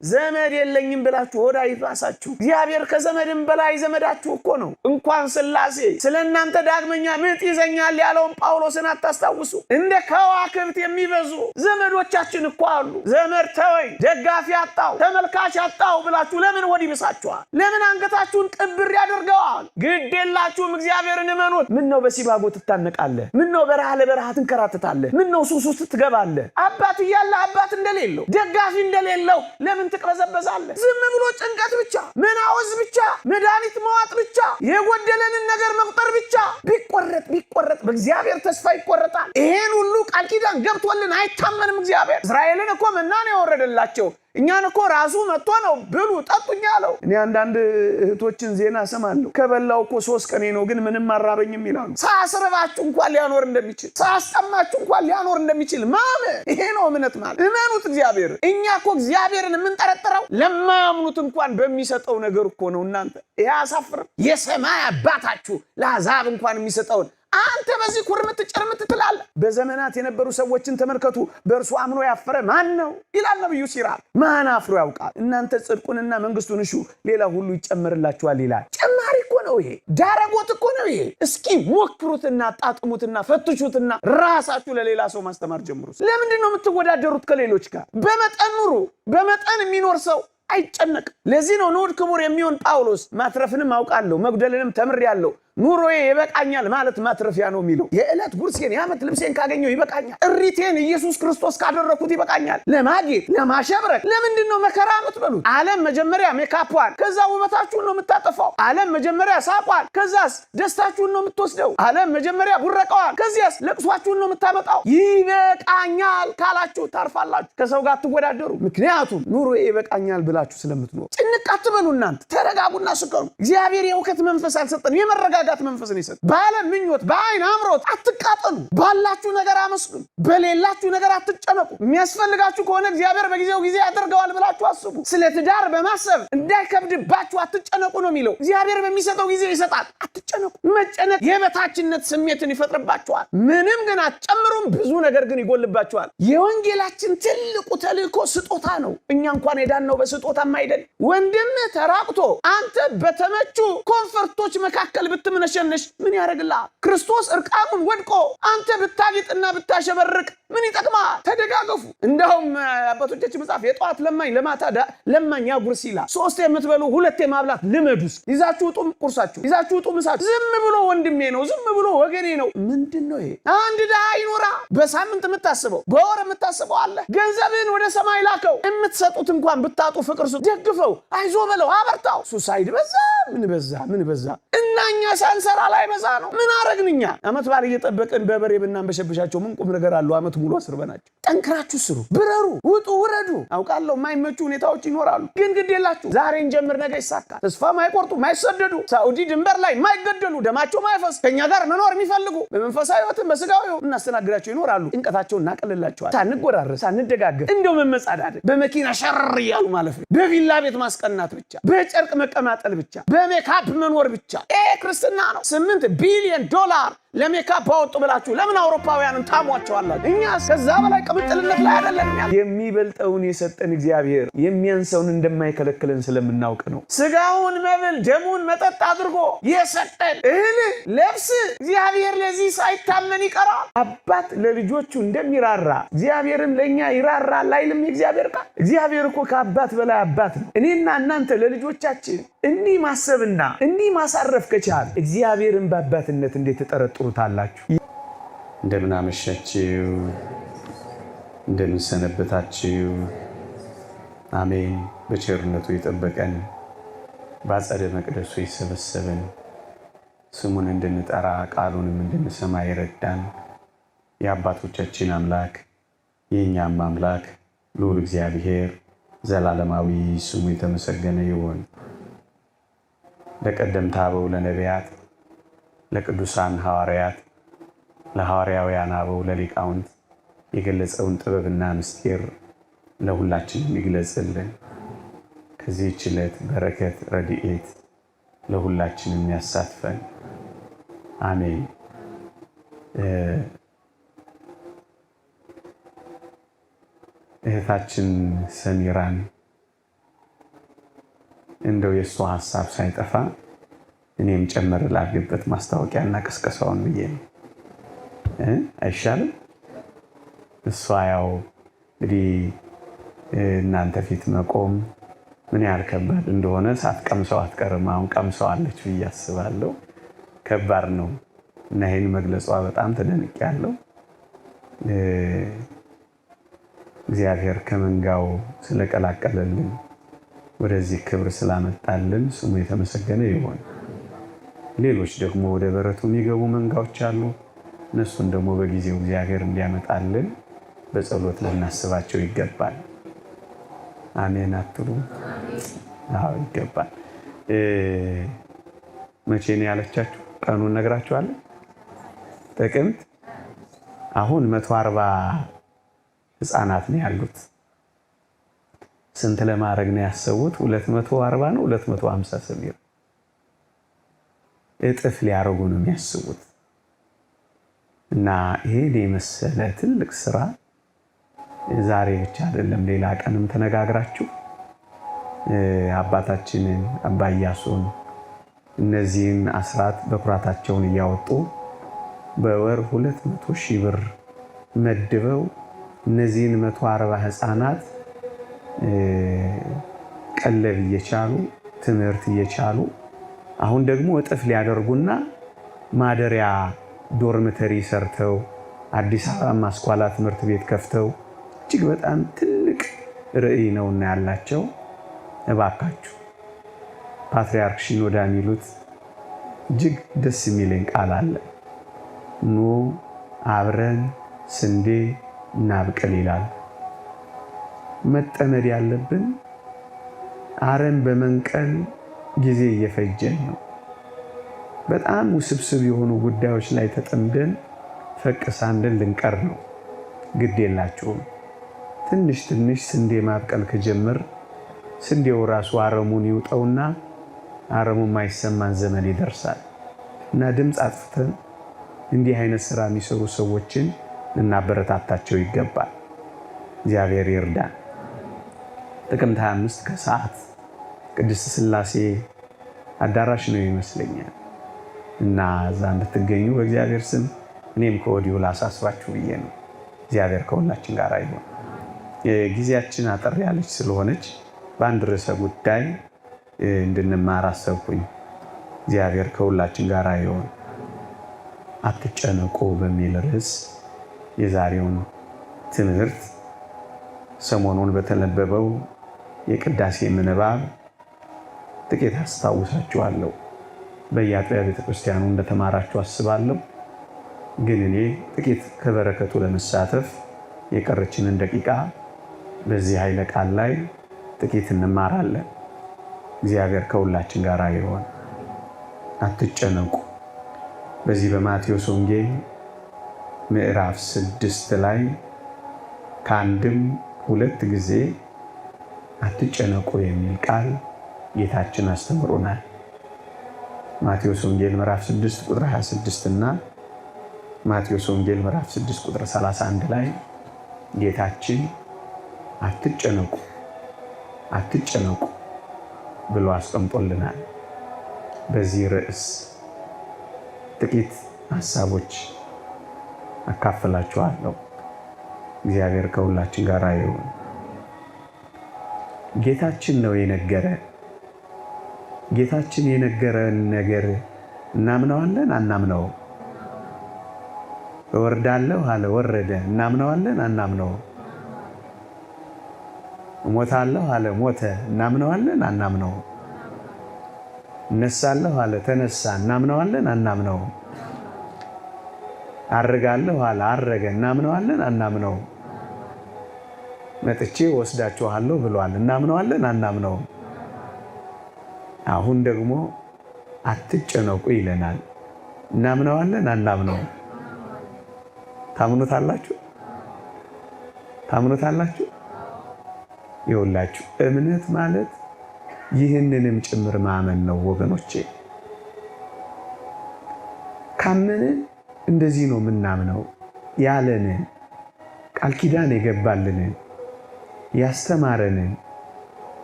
ዘመድ የለኝም ብላችሁ ሆድ አይባሳችሁ። እግዚአብሔር ከዘመድም በላይ ዘመዳችሁ እኮ ነው። እንኳን ሥላሴ ስለ እናንተ ዳግመኛ ምጥ ይዘኛል ያለውን ጳውሎስን አታስታውሱ? እንደ ከዋክብት የሚበዙ ዘመዶቻችን እኮ አሉ። ዘመድ ተወኝ፣ ደጋፊ አጣው፣ ተመልካች አጣው ብላችሁ ለምን ሆድ ይብሳችኋል? ለምን አንገታችሁን ቅብር ያደርገዋል? ግድ የላችሁም፣ እግዚአብሔርን እመኑት። ምን ነው በሲባጎ ትታነቃለህ? ምን ነው በረሃ ለበረሃ ትንከራትታለህ? ምን ነው ሱስ ውስጥ ትገባለህ? አባት እያለ አባት እንደሌለው ደጋፊ እንደሌለው ለምን ትቅበዘበዛለህ? ዝም ብሎ ጭንቀት ብቻ፣ መናወዝ ብቻ፣ መድኃኒት መዋጥ ብቻ፣ የጎደለንን ነገር መቁጠር ብቻ። ቢቆረጥ ቢቆረጥ በእግዚአብሔር ተስፋ ይቆረጣል። ይሄን ሁሉ ቃል ኪዳን ገብቶልን አይታመንም እግዚአብሔር። እስራኤልን እኮ መና ነው የወረደላቸው። እኛን እኮ ራሱ መጥቶ ነው ብሉ ጠጡኝ አለው። እኔ አንዳንድ እህቶችን ዜና እሰማለሁ። ከበላው እኮ 3 ቀኔ ነው ግን ምንም አራበኝም ይላሉ። ሳያስርባችሁ እንኳን ሊያኖር እንደሚችል፣ ሳያስጠማችሁ እንኳን ሊያኖር እንደሚችል ማመን፣ ይሄ ነው እምነት ማለት። እመኑት እግዚአብሔር። እኛ እኮ እግዚአብሔርን የምንጠረጥረው ለማያምኑት እንኳን በሚሰጠው ነገር እኮ ነው። እናንተ ይሄ አያሳፍርም? የሰማይ አባታችሁ ለአሕዛብ እንኳን የሚሰጠውን አንተ በዚህ ኩርምት ጭርምት ትላለህ። በዘመናት የነበሩ ሰዎችን ተመልከቱ። በእርሱ አምኖ ያፈረ ማን ነው ይላል ነብዩ ሲራክ። ማን አፍሮ ያውቃል? እናንተ ጽድቁንና መንግስቱን እሹ፣ ሌላ ሁሉ ይጨመርላችኋል ይላል። ጭማሪ እኮ ነው ይሄ፣ ዳረጎት እኮ ነው ይሄ። እስኪ ሞክሩትና ጣጥሙትና ፈትሹትና ራሳችሁ ለሌላ ሰው ማስተማር ጀምሩ። ለምንድን ነው የምትወዳደሩት ከሌሎች ጋር? በመጠን ኑሩ። በመጠን የሚኖር ሰው አይጨነቅም። ለዚህ ነው ንዑድ ክቡር የሚሆን ጳውሎስ ማትረፍንም አውቃለሁ መጉደልንም ተምሬአለሁ፣ ኑሮዬ ይበቃኛል ማለት ማትረፊያ ነው የሚለው። የዕለት ጉርሴን የዓመት ልብሴን ካገኘው ይበቃኛል። እሪቴን ኢየሱስ ክርስቶስ ካደረኩት ይበቃኛል። ለማጌጥ ለማሸብረቅ ለምንድን ነው መከራ የምትበሉት? ዓለም መጀመሪያ ሜካፏን ከዛ ውበታችሁን ነው የምታጠፋው። ዓለም መጀመሪያ ሳቋን ከዛስ ደስታችሁን ነው የምትወስደው። ዓለም መጀመሪያ ቡረቀዋን ከዚያስ ለቅሷችሁን ነው የምታመጣው። ይበቃኛል ካላችሁ ታርፋላችሁ። ከሰው ጋር አትወዳደሩ። ምክንያቱም ኑሮዬ ይበቃኛል ብላችሁ ስለምትኖሩ። ጭንቅ አትበሉ። እናንተ ተረጋጉና ስከኑ። እግዚአብሔር የእውከት መንፈስ አልሰጠንም፣ የመረጋጋት መንፈስ ነው የሰጠን። በዓለም ምኞት በአይን አምሮት አትቃጠሉ። ባላችሁ ነገር አመስግኑ፣ በሌላችሁ ነገር አትጨነቁ። የሚያስፈልጋችሁ ከሆነ እግዚአብሔር በጊዜው ጊዜ ያደርገዋል ብላችሁ አስቡ። ስለ ትዳር በማሰብ እንዳይከብድባችሁ አትጨነቁ ነው የሚለው። እግዚአብሔር በሚሰጠው ጊዜ ይሰጣል። አትጨነቁ። መጨነቅ የበታችነት ስሜትን ይፈጥርባችኋል። ምንም ግን አትጨምሩም፣ ብዙ ነገር ግን ይጎልባችኋል። የወንጌላችን ትልቁ ተልእኮ ስጦታ ነው። እኛ እንኳን የዳነው በስጦታም አይደል። ወንድምህ ተራቁቶ አንተ በተመቹ comfort ኦች መካከል ብትምነሸነሽ ምን ያደርግልሃል? ክርስቶስ እርቃኑን ወድቆ አንተ ብታጌጥና ብታሸበርቅ ምን ይጠቅማል? ተደጋገፉ። እንደውም አባቶቻችን መጽሐፍ የጠዋት ለማኝ ለማታ ለማኝ ያጉርስ ይላል። 3 የምትበሉ 2 የማብላት ልመዱስ። ይዛችሁ ውጡ ቁርሳችሁ፣ ይዛችሁ ውጡ ምሳችሁ። ዝም ብሎ ወንድሜ ነው፣ ዝም ብሎ ወገኔ ነው። ምንድነው ይሄ? አንድ ድሃ ይኖራ በሳምንት የምታስበው በወር የምታስበው አለ። ገንዘብህን ወደ ሰማይ ላከው። የምትሰጡት እንኳን ብታጡ ፍቅር ስጡ። ደግፈው፣ አይዞ በለው፣ አበርታው። suicide በዛ፣ ምን በዛ፣ ምን በዛ። እና እኛ ሳንሰራ ላይ በዛ ነው። ምን አረግን እኛ? አመት በዓል እየጠበቅን በበሬ ብናንበሸብሻቸው ምን ቁም ነገር አለው? አመት ሙሉ አስርበናቸው። ጠንክራችሁ ስሩ፣ ብረሩ፣ ውጡ፣ ውረዱ። አውቃለሁ የማይመቹ ሁኔታዎች ይኖራሉ፣ ግን ግድ የላችሁ። ዛሬ እንጀምር፣ ነገ ይሳካል። ተስፋ ማይቆርጡ ማይሰደዱ፣ ሳኡዲ ድንበር ላይ ማይገደሉ፣ ደማቸው ማይፈስ፣ ከኛ ጋር መኖር የሚፈልጉ በመንፈሳዊ ሕይወትም በስጋዊ ሕይወት እናስተናግዳቸው ይኖራሉ። ጭንቀታቸውን እናቀልላቸዋል። ሳንጎራረስ ሳንደጋገፍ እንደው መመጻዳደቅ፣ በመኪና ሸር እያሉ ማለፍ፣ በቪላ ቤት ማስቀናት ብቻ፣ በጨርቅ መቀማጠል ብቻ፣ በሜካፕ መኖር ብቻ። ይሄ ክርስትና ነው። 8 ቢሊዮን ዶላር ለሜካፕ አወጡ ብላችሁ ለምን አውሮፓውያንን ታሟቸዋላችሁ? እኛ ከዛ በላይ ቅምጥልነት ላይ አይደለንም። የሚበልጠውን የሰጠን እግዚአብሔር የሚያንሰውን እንደማይከለክለን ስለምናውቅ ነው። ስጋውን መብል ደሙን መጠጥ አድርጎ የሰጠን እህል ለብስ እግዚአብሔር ለዚህ ሳይታመን ይቀራል? አባት ለልጆቹ እንደሚራራ እግዚአብሔርም ለኛ ይራራል አይልም የእግዚአብሔር ቃል? እግዚአብሔር እኮ ከአባት በላይ አባት ነው። እኔና እናንተ ለልጆቻችን እንዲህ ማሰብና እንዲህ ማሳረፍ ከቻል እግዚአብሔርን በአባትነት እንዴት ትጠረጥሩታላችሁ? እንደምን አመሻችሁ፣ እንደምን ሰነበታችሁ? አሜን። በቸርነቱ የጠበቀን በአጸደ መቅደሱ የሰበሰበን ስሙን እንድንጠራ ቃሉንም እንድንሰማ የረዳን የአባቶቻችን አምላክ የእኛም አምላክ ልዑል እግዚአብሔር ዘላለማዊ ስሙ የተመሰገነ ይሁን። ለቀደምት አበው ለነቢያት፣ ለቅዱሳን ሐዋርያት፣ ለሐዋርያውያን አበው ለሊቃውንት የገለጸውን ጥበብና ምስጢር ለሁላችንም ይግለጽልን። ከዚህች ዕለት በረከት ረድኤት ለሁላችንም ያሳትፈን። አሜን። እህታችን ሰሚራን እንደው የእሷ ሀሳብ ሳይጠፋ እኔም ጨመር ላድርግበት ማስታወቂያና ቅስቀሳውን ብዬ ነው። አይሻልም? እሷ ያው እንግዲህ እናንተ ፊት መቆም ምን ያህል ከባድ እንደሆነ ሳትቀምሰው አትቀርም። አሁን ቀምሰዋለች ብዬ አስባለሁ። ከባድ ነው እና ይህን መግለጿ በጣም ተደንቄያለሁ። እግዚአብሔር ከመንጋው ስለቀላቀለልን ወደዚህ ክብር ስላመጣልን ስሙ የተመሰገነ ይሁን። ሌሎች ደግሞ ወደ በረቱ የሚገቡ መንጋዎች አሉ። እነሱን ደግሞ በጊዜው እግዚአብሔር እንዲያመጣልን በጸሎት ልናስባቸው ይገባል። አሜን አትሉ? አዎ ይገባል። መቼ ነው ያለቻችሁ? ቀኑን ነግራችኋለን። ጥቅምት አሁን 140 ህፃናት ነው ያሉት። ስንት ለማድረግ ነው ያሰቡት? 240 ነው 250 ሰሚር እጥፍ ሊያደርጉ ነው የሚያስቡት። እና ይሄን የመሰለ ትልቅ ስራ ዛሬ ብቻ አይደለም፣ ሌላ ቀንም ተነጋግራችሁ አባታችንን አባ ኢያሱን እነዚህን አስራት በኩራታቸውን እያወጡ በወር 200,000 ብር መድበው እነዚህን 140 ህፃናት ቀለብ እየቻሉ ትምህርት እየቻሉ አሁን ደግሞ እጥፍ ሊያደርጉና ማደሪያ dormitory ሰርተው አዲስ አበባ ማስኳላ ትምህርት ቤት ከፍተው እጅግ በጣም ትልቅ ርዕይ ነውና ያላቸው። እባካችሁ ፓትርያርክ ሺኖዳ የሚሉት እጅግ ደስ የሚለኝ ቃል አለ። ኑ አብረን ስንዴ እናብቅል ይላል። መጠመድ ያለብን አረም በመንቀል ጊዜ እየፈጀን ነው። በጣም ውስብስብ የሆኑ ጉዳዮች ላይ ተጠምደን ፈቅ ሳንል ልንቀር ነው። ግድ የላችሁም። ትንሽ ትንሽ ስንዴ ማብቀል ከጀመር ስንዴው ራሱ አረሙን ይውጠውና አረሙ የማይሰማን ዘመን ይደርሳል እና ድምፅ አጥፍተን እንዲህ አይነት ስራ የሚሰሩ ሰዎችን ልናበረታታቸው ይገባል። እግዚአብሔር ይርዳን። ጥቅምት 25 ከሰዓት ቅድስት ሥላሴ አዳራሽ ነው ይመስለኛል እና እዛ እንድትገኙ በእግዚአብሔር ስም እኔም ከወዲሁ ላሳስባችሁ ብዬ ነው። እግዚአብሔር ከሁላችን ጋር ይሁን። ጊዜያችን አጠር ያለች ስለሆነች በአንድ ርዕሰ ጉዳይ እንድንማር አሰብኩኝ። እግዚአብሔር ከሁላችን ጋር ይሁን። አትጨነቁ በሚል ርዕስ የዛሬውን ትምህርት ሰሞኑን በተነበበው የቅዳሴ ምንባብ ጥቂት አስታውሳችኋለሁ። በየአጥቢያ ቤተክርስቲያኑ እንደተማራችሁ አስባለሁ። ግን እኔ ጥቂት ከበረከቱ ለመሳተፍ የቀረችንን ደቂቃ በዚህ ኃይለ ቃል ላይ ጥቂት እንማራለን። እግዚአብሔር ከሁላችን ጋር ይሆን። አትጨነቁ። በዚህ በማቴዎስ ወንጌል ምዕራፍ 6 ላይ ከአንድም ሁለት ጊዜ አትጨነቁ የሚል ቃል ጌታችን አስተምሮናል። ማቴዎስ ወንጌል ምዕራፍ 6 ቁጥር 26 እና ማቴዎስ ወንጌል ምዕራፍ 6 ቁጥር 31 ላይ ጌታችን አትጨነቁ አትጨነቁ ብሎ አስቀምጦልናል። በዚህ ርዕስ ጥቂት ሀሳቦች አካፍላችኋለሁ። እግዚአብሔር ከሁላችን ጋር ይሁን። ጌታችን ነው የነገረን። ጌታችን የነገረን ነገር እናምነዋለን አናምነውም? እወርዳለሁ አለ፣ ወረደ። እናምነዋለን አናምነውም? እሞታለሁ አለ፣ ሞተ። እናምነዋለን አናምነውም? እነሳለሁ አለ፣ ተነሳ። እናምነዋለን አናምነውም? አርጋለሁ አለ፣ አረገ። እናምነዋለን አናምነውም? መጥቼ ወስዳችኋለሁ ብሏል። እናምነዋለን አናምነውም? አሁን ደግሞ አትጨነቁ ይለናል። እናምነዋለን አናምነውም? ታምኑታላችሁ? ታምኑታላችሁ? ይኸውላችሁ እምነት ማለት ይህንንም ጭምር ማመን ነው ወገኖቼ። ካመንን እንደዚህ ነው የምናምነው። ያለንን ቃል ኪዳን የገባልንን ያስተማረንን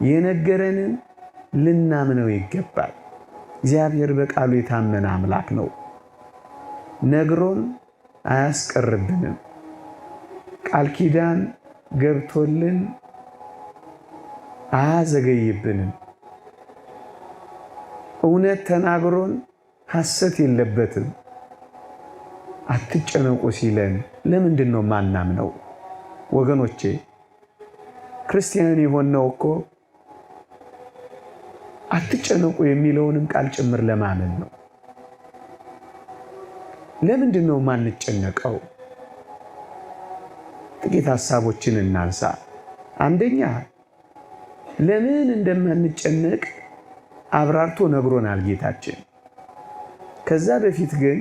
የነገረንን ልናምነው ይገባል። እግዚአብሔር በቃሉ የታመነ አምላክ ነው። ነግሮን አያስቀርብንም። ቃል ኪዳን ገብቶልን አያዘገይብንም። እውነት ተናግሮን ሐሰት የለበትም። አትጨነቁ ሲለን ለምንድን ነው ማናምነው? ወገኖቼ ክርስቲያን የሆነው እኮ አትጨነቁ የሚለውንም ቃል ጭምር ለማመን ነው። ለምንድን ነው ማንጨነቀው? ጥቂት ሀሳቦችን እናንሳ። አንደኛ ለምን እንደማንጨነቅ አብራርቶ ነግሮናል ጌታችን። ከዛ በፊት ግን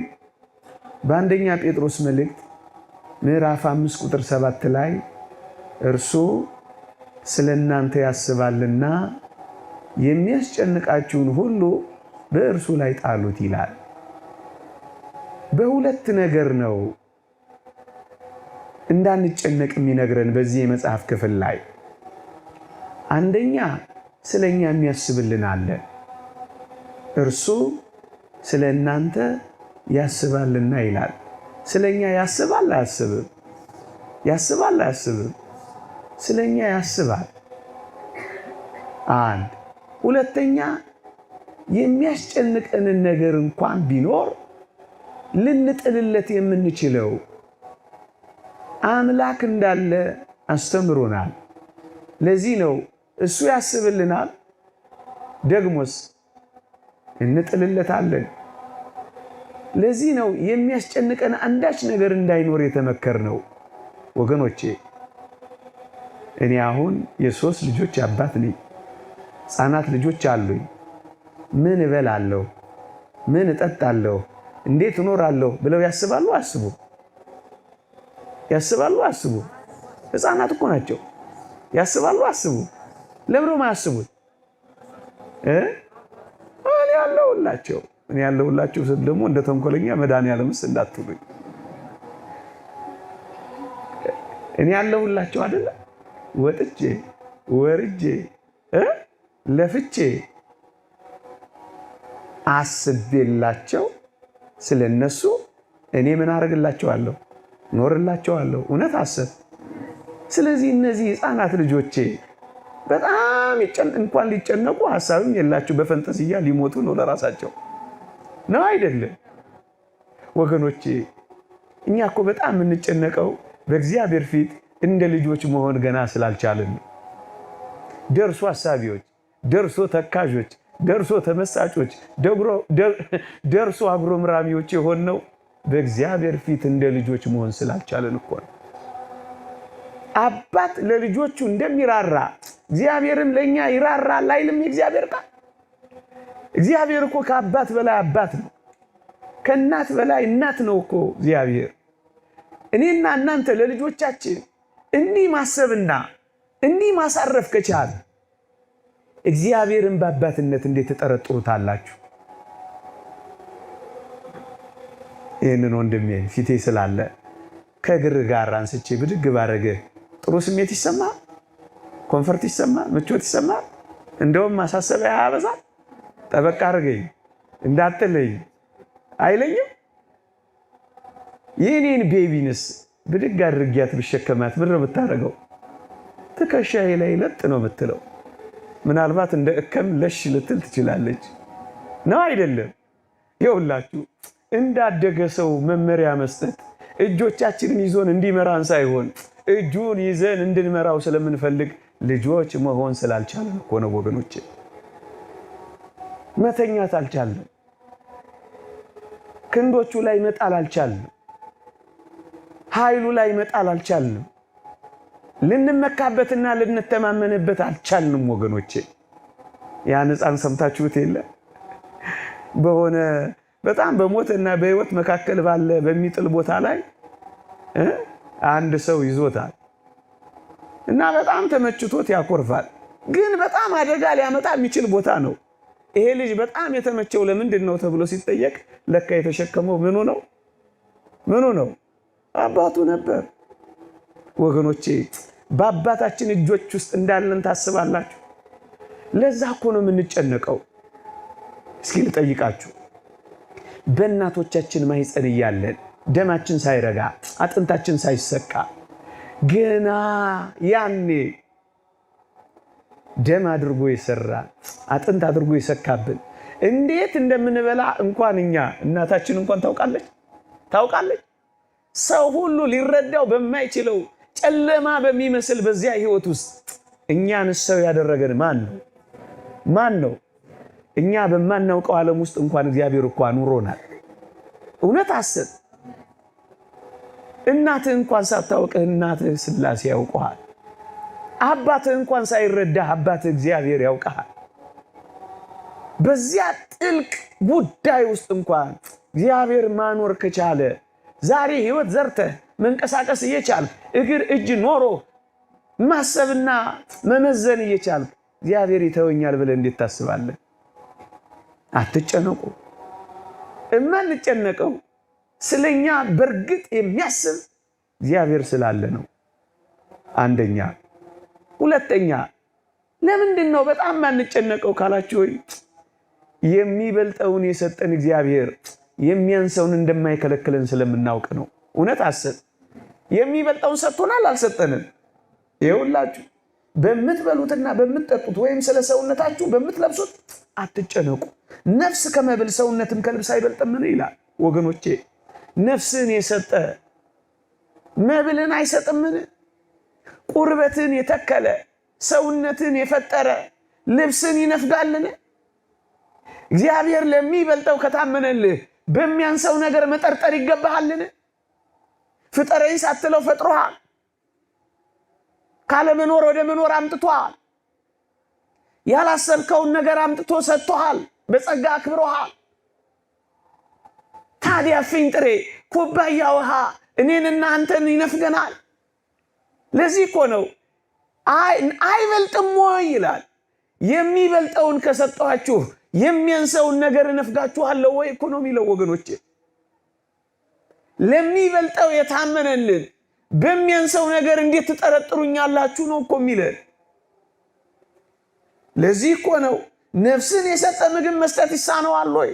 በአንደኛ ጴጥሮስ መልእክት ምዕራፍ 5 ቁጥር 7 ላይ እርሱ ስለ እናንተ ያስባልና የሚያስጨንቃችሁን ሁሉ በእርሱ ላይ ጣሉት ይላል። በሁለት ነገር ነው እንዳንጨነቅ የሚነግረን በዚህ የመጽሐፍ ክፍል ላይ። አንደኛ ስለኛ የሚያስብልን አለ። እርሱ ስለ እናንተ ያስባልና ይላል። ስለኛ ያስባል አያስብም? ያስባል አያስብም? ስለኛ ያስባል። አንድ ሁለተኛ የሚያስጨንቀንን ነገር እንኳን ቢኖር ልንጥልለት የምንችለው አምላክ እንዳለ አስተምሮናል። ለዚህ ነው እሱ ያስብልናል፣ ደግሞስ እንጥልለታለን። ለዚህ ነው የሚያስጨንቀን አንዳች ነገር እንዳይኖር የተመከርነው። ወገኖቼ እኔ አሁን የሶስት ልጆች አባት ነኝ። ሕፃናት ልጆች አሉኝ። ምን እበላለሁ? ምን እጠጣለሁ? እንዴት እኖራለሁ ብለው ያስባሉ? አስቡ ያስባሉ? አስቡ። ሕፃናት እኮ ናቸው። ያስባሉ? አስቡ። ለምዶ ማያስቡት? እኔ ያለሁላቸው እኔ ያለሁላቸው ስል ደግሞ እንደ ተንኮለኛ መድኃኒዓለምስ እንዳትሉኝ። እኔ ያለሁላቸው አይደለ? ወጥቼ ወርጄ ለፍቼ አስቤላቸው ስለነሱ እኔ ምን አደርግላቸዋለሁ? ኖርላቸዋለሁ። እውነት አሰብ። ስለዚህ እነዚህ ህፃናት ልጆቼ በጣም እንኳን ሊጨነቁ ሀሳብም የላቸው፣ በፈንጠዝያ ሊሞቱ ነው ለራሳቸው ነው አይደለም? ወገኖቼ እኛ እኮ በጣም የምንጨነቀው በእግዚአብሔር ፊት እንደ ልጆች መሆን ገና ስላልቻልን ነው። ደርሶ አሳቢዎች፣ ደርሶ ተካዦች፣ ደርሶ ተመሳጮች፣ ደርሶ አጉረምራሚዎች የሆንነው በእግዚአብሔር ፊት እንደ ልጆች መሆን ስላልቻለን እኮ ነው። አባት ለልጆቹ እንደሚራራ እግዚአብሔርም ለእኛ ይራራል አይልም የእግዚአብሔር ቃል? እግዚአብሔር እኮ ከአባት በላይ አባት ነው። ከእናት በላይ እናት ነው እኮ እግዚአብሔር። እኔና እናንተ ለልጆቻችን እንዲህ ማሰብና እንዲህ ማሳረፍ ከቻል እግዚአብሔርን በአባትነት እንዴት ትጠረጥሩታላችሁ? ይህንን ወንድሜ ፊቴ ስላለ ከእግር ጋር አንስቼ ብድግ ባረገ ጥሩ ስሜት ይሰማል፣ comfort ይሰማል፣ ምቾት ይሰማል። እንደውም ማሳሰቢያ ያበዛል። ጠበቅ አድርገኝ እንዳትለኝ አይለኝም። የኔን baby ንስ ብድግ አድርጊያት ብሸከማት ምንድን ነው የምታደርገው? ትከሻዬ ላይ ለጥ ነው የምትለው። ምናልባት እንደ እከም ለሽ ልትል ትችላለች። ነው አይደለም? ይኸውላችሁ እንዳደገ ሰው መመሪያ መስጠት እጆቻችንን ይዞን እንዲመራን ሳይሆን እጁን ይዘን እንድንመራው ስለምንፈልግ ልጆች መሆን ስላልቻለን እኮ ነው ወገኖቼ። መተኛት አልቻልንም። ክንዶቹ ላይ መጣል አልቻልንም። ኃይሉ ላይ መጣል አልቻልንም። ልንመካበትና ልንተማመንበት አልቻልንም ወገኖቼ። ያን ሕፃን ሰምታችሁት የለ በሆነ በጣም በሞትና በሕይወት መካከል ባለ በሚጥል ቦታ ላይ አንድ ሰው ይዞታል እና በጣም ተመችቶት ያኮርፋል። ግን በጣም አደጋ ሊያመጣ የሚችል ቦታ ነው። ይሄ ልጅ በጣም የተመቸው ለምንድን ነው ተብሎ ሲጠየቅ ለካ የተሸከመው ምኑ ነው? ምኑ ነው? አባቱ ነበር። ወገኖቼ በአባታችን እጆች ውስጥ እንዳለን ታስባላችሁ? ለዛ እኮ ነው የምንጨነቀው። እስኪ ልጠይቃችሁ፣ በእናቶቻችን ማህፀን እያለን ደማችን ሳይረጋ አጥንታችን ሳይሰካ ገና ያኔ ደም አድርጎ የሰራ አጥንት አድርጎ የሰካብን እንዴት እንደምንበላ እንኳን እኛ እናታችን እንኳን ታውቃለች ታውቃለች። ሰው ሁሉ ሊረዳው በማይችለው ጨለማ በሚመስል በዚያ ህይወት ውስጥ እኛን ሰው ያደረገን ማን ነው? ማን ነው? እኛ በማናውቀው ዓለም ውስጥ እንኳን እግዚአብሔር እኮ አኑሮናል። እውነት አስብ። እናትህ እንኳን ሳታውቅህ እናትህ ሥላሴ ያውቀሃል። አባትህ እንኳን ሳይረዳህ አባትህ እግዚአብሔር ያውቀሃል። በዚያ ጥልቅ ጉዳይ ውስጥ እንኳን እግዚአብሔር ማኖር ከቻለ ዛሬ ህይወት ዘርተህ መንቀሳቀስ እየቻልክ እግር እጅ ኖሮ ማሰብና መመዘን እየቻልክ እግዚአብሔር ይተወኛል ብለህ እንዴት ታስባለህ? አትጨነቁ። እማንጨነቀው ስለኛ በእርግጥ የሚያስብ እግዚአብሔር ስላለ ነው። አንደኛ። ሁለተኛ ለምንድን ነው በጣም ማንጨነቀው ካላችሁ፣ የሚበልጠውን የሰጠን እግዚአብሔር የሚያንሰውን እንደማይከለክለን ስለምናውቅ ነው። እውነት አስብ። የሚበልጠውን ሰጥቶናል አልሰጠንም? ይኸውላችሁ በምትበሉትና በምትጠጡት ወይም ስለ ሰውነታችሁ በምትለብሱት አትጨነቁ። ነፍስ ከመብል ሰውነትም ከልብስ አይበልጥምን ይላል። ወገኖቼ ነፍስን የሰጠ መብልን አይሰጥምን? ቁርበትን የተከለ ሰውነትን የፈጠረ ልብስን ይነፍጋልን? እግዚአብሔር ለሚበልጠው ከታመነልህ በሚያንሰው ነገር መጠርጠር ይገባሃልን? ፍጠረኝ ሳትለው ፈጥሮሃል። ካለመኖር ወደ መኖር አምጥቶሃል። ያላሰብከውን ነገር አምጥቶ ሰጥቶሃል። በጸጋ አክብሮሃል። ታዲያ ፊንጥሬ ኩባያ ውሃ እኔንና አንተን ይነፍገናል? ለዚህ እኮ ነው አይበልጥም ወይ ይላል። የሚበልጠውን ከሰጠኋችሁ የሚያንሰውን ነገር እነፍጋችኋለሁ ወይ እኮ ነው የሚለው ወገኖቼ። ለሚበልጠው የታመነልን በሚያንሰው ነገር እንዴት ትጠረጥሩኛላችሁ ነው እኮ የሚለን። ለዚህ እኮ ነው ነፍስን የሰጠ ምግብ መስጠት ይሳነዋል ወይ?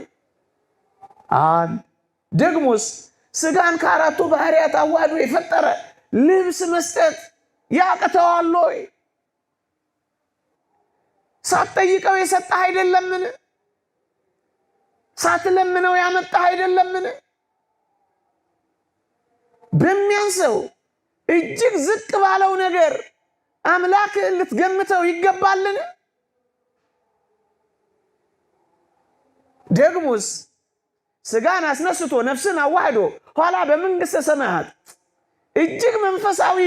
አንድ ደግሞስ ስጋን ከአራቱ ባህሪያት አዋህዶ የፈጠረ ልብስ መስጠት ያቅተዋል ወይ? ሳትጠይቀው የሰጠህ አይደለምን? ሳትለምነው ያመጣህ አይደለምን? በሚያንሰው እጅግ ዝቅ ባለው ነገር አምላክህን ልትገምተው ይገባልን? ደግሞስ ስጋን አስነስቶ ነፍስን አዋህዶ ኋላ በመንግሥተ ሰማያት እጅግ መንፈሳዊ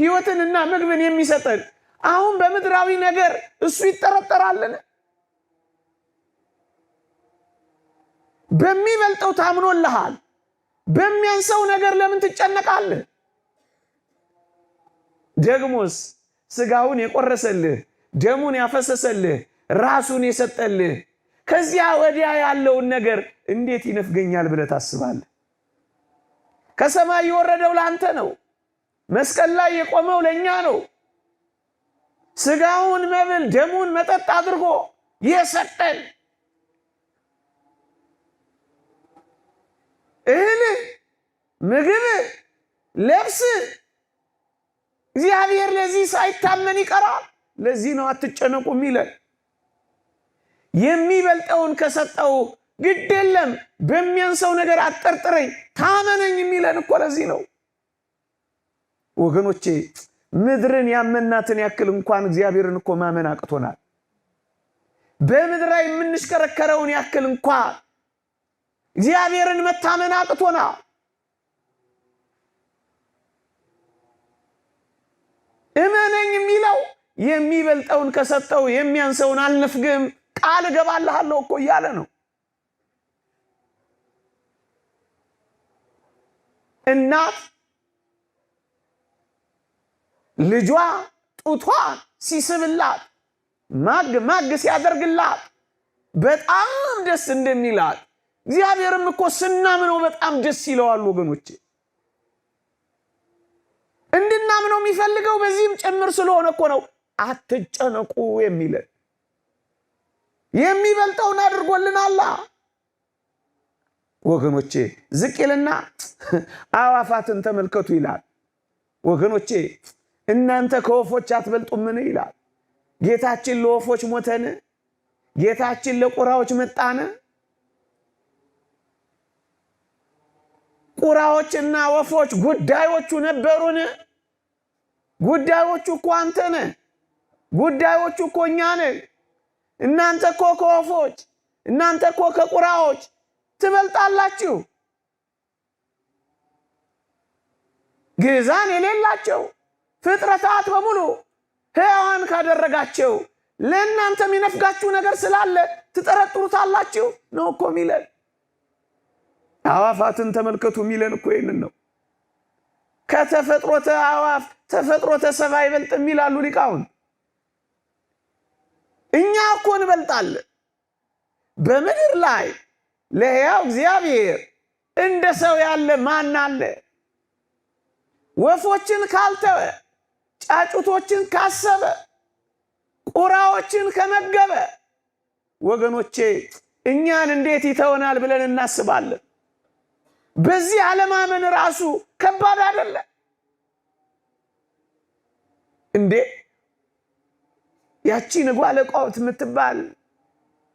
ሕይወትን እና ምግብን የሚሰጠን አሁን በምድራዊ ነገር እሱ ይጠረጠራልን? በሚበልጠው ታምኖልሃል። በሚያንሰው ነገር ለምን ትጨነቃለህ? ደግሞስ ስጋውን የቆረሰልህ ደሙን ያፈሰሰልህ ራሱን የሰጠልህ ከዚያ ወዲያ ያለውን ነገር እንዴት ይነፍገኛል ብለህ ታስባለህ? ከሰማይ የወረደው ለአንተ ነው። መስቀል ላይ የቆመው ለእኛ ነው። ስጋውን መብል ደሙን መጠጥ አድርጎ የሰጠን እህል፣ ምግብ፣ ልብስ እግዚአብሔር ለዚህ ሳይታመን ይቀራል። ለዚህ ነው አትጨነቁ የሚለን። የሚበልጠውን ከሰጠው ግድ የለም በሚያንሰው ነገር አጠርጥረኝ ታመነኝ የሚለን እኮ ለዚህ ነው ወገኖቼ። ምድርን ያመናትን ያክል እንኳን እግዚአብሔርን እኮ ማመን አቅቶናል። በምድር ላይ የምንሽከረከረውን ያክል እንኳን እግዚአብሔርን መታመን አቅቶናል። እመነኝ የሚለው የሚበልጠውን ከሰጠው የሚያንሰውን አልነፍግም ቃል እገባልሃለሁ እኮ እያለ ነው። እናት ልጇ ጡቷ ሲስብላት ማግ ማግ ሲያደርግላት በጣም ደስ እንደሚላት እግዚአብሔርም እኮ ስናምነው በጣም ደስ ይለዋል ወገኖቼ። እንድናምነው የሚፈልገው በዚህም ጭምር ስለሆነ እኮ ነው አትጨነቁ የሚለን። የሚበልጠውን አድርጎልናላ። ወገኖቼ ዝቅ ይልና አዕዋፋትን ተመልከቱ ይላል። ወገኖቼ እናንተ ከወፎች አትበልጡምን ይላል። ጌታችን ለወፎች ሞተን? ጌታችን ለቁራዎች መጣን? ቁራዎችና ወፎች ጉዳዮቹ ነበሩን? ጉዳዮቹ እኮ አንተ ነህ። ጉዳዮቹ እኮ እኛ ነን። እናንተ እኮ ከወፎች፣ እናንተ እኮ ከቁራዎች ትበልጣላችሁ። ግዛን የሌላቸው ፍጥረታት በሙሉ ሕያዋን ካደረጋቸው ለእናንተ የሚነፍጋችሁ ነገር ስላለ ትጠረጥሩታላችሁ ነው እኮ ሚለን። አዕዋፋትን ተመልከቱ የሚለን እኮ ይህንን ነው። ከተፈጥሮተ አዕዋፍ ተፈጥሮተ ሰብእ አይበልጥም ይላሉ ሊቃውንት። እኛ እኮ እንበልጣለን። በምድር ላይ ለሕያው እግዚአብሔር እንደ ሰው ያለ ማን አለ? ወፎችን ካልተወ፣ ጫጩቶችን ካሰበ፣ ቁራዎችን ከመገበ፣ ወገኖቼ እኛን እንዴት ይተወናል ብለን እናስባለን። በዚህ አለማመን ራሱ ከባድ አይደለ እንዴ? ያቺ ንጓለ ቋውት የምትባል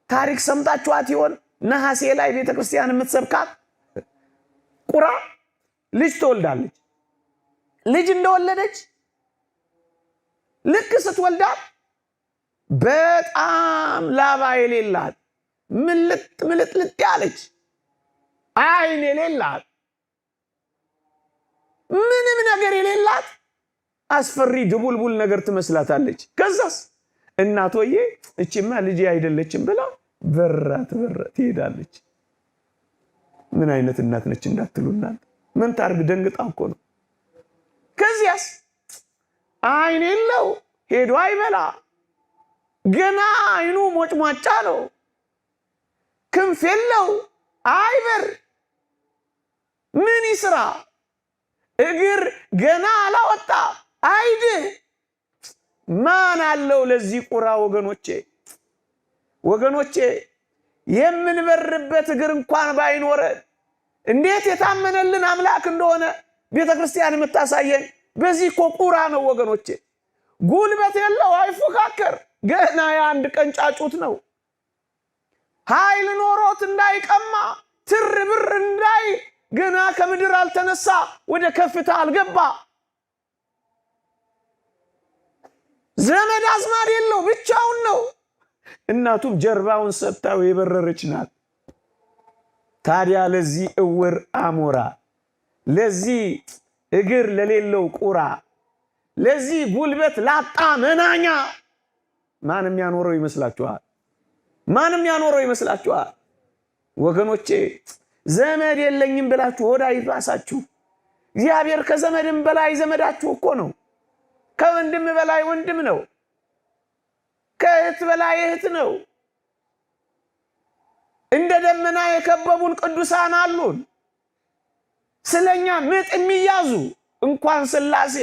ታሪክ ሰምታችኋት ይሆን? ነሐሴ ላይ ቤተክርስቲያን የምትሰብካት ቁራ ልጅ ትወልዳለች። ልጅ እንደወለደች ልክ ስትወልዳት በጣም ላባ የሌላት ምልጥ ምልጥልጥ ያለች ዓይን የሌላት ምንም ነገር የሌላት አስፈሪ ድቡልቡል ነገር ትመስላታለች። ከዛስ እናቶዬ እቺማ ልጄ አይደለችም ብላ በራ ትበራ ትሄዳለች። ምን አይነት እናት ነች እንዳትሉ እናንተ ምን ታርግ፣ ደንግጣ እኮ ነው። ከዚያስ ዓይን የለው ሄዶ አይበላ፣ ገና ዓይኑ ሞጭሟጫ ነው። ክንፍ የለው አይበር፣ ምን ይስራ? እግር ገና አላወጣ አይድህ። ማን አለው ለዚህ ቁራ? ወገኖቼ ወገኖቼ የምንበርበት እግር እንኳን ባይኖረን እንዴት የታመነልን አምላክ እንደሆነ ቤተ ክርስቲያን የምታሳየን በዚህ እኮ ቁራ ነው ወገኖቼ። ጉልበት የለው አይፎካከር፣ ገና የአንድ ቀን ጫጩት ነው። ኃይል ኖሮት እንዳይቀማ ትር ብር እንዳይ ገና ከምድር አልተነሳ፣ ወደ ከፍታ አልገባ። ዘመድ አዝማድ የለው፣ ብቻውን ነው። እናቱም ጀርባውን ሰጥታው የበረረች ናት። ታዲያ ለዚህ እውር አሞራ፣ ለዚህ እግር ለሌለው ቁራ፣ ለዚህ ጉልበት ላጣ መናኛ ማንም ያኖረው ይመስላችኋል? ማንም ያኖረው ይመስላችኋል? ወገኖቼ ዘመድ የለኝም ብላችሁ ሆዳ ይባሳችሁ። እግዚአብሔር ከዘመድም በላይ ዘመዳችሁ እኮ ነው። ከወንድም በላይ ወንድም ነው። ከእህት በላይ እህት ነው። እንደ ደመና የከበቡን ቅዱሳን አሉን። ስለኛ ምጥ የሚያዙ እንኳን ሥላሴ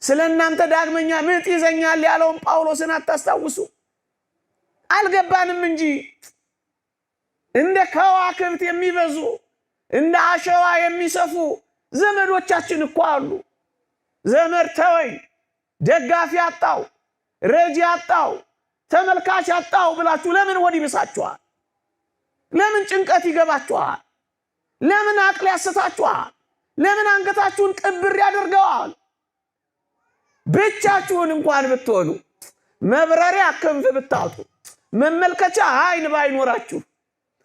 ስለ እናንተ ዳግመኛ ምጥ ይዘኛል ያለውን ጳውሎስን አታስታውሱ? አልገባንም እንጂ እንደ ከዋክብት የሚበዙ እንደ አሸዋ የሚሰፉ ዘመዶቻችን እኮ አሉ። ዘመድ ተወኝ፣ ደጋፊ አጣው፣ ረጂ አጣው፣ ተመልካች አጣው ብላችሁ ለምን ወዲ ይብሳችኋል? ለምን ጭንቀት ይገባችኋል? ለምን አቅል ያስታችኋል? ለምን አንገታችሁን ቅብር ያደርገዋል? ብቻችሁን እንኳን ብትሆኑ መብረሪያ ክንፍ ብታጡ፣ መመልከቻ ዓይን ባይኖራችሁ፣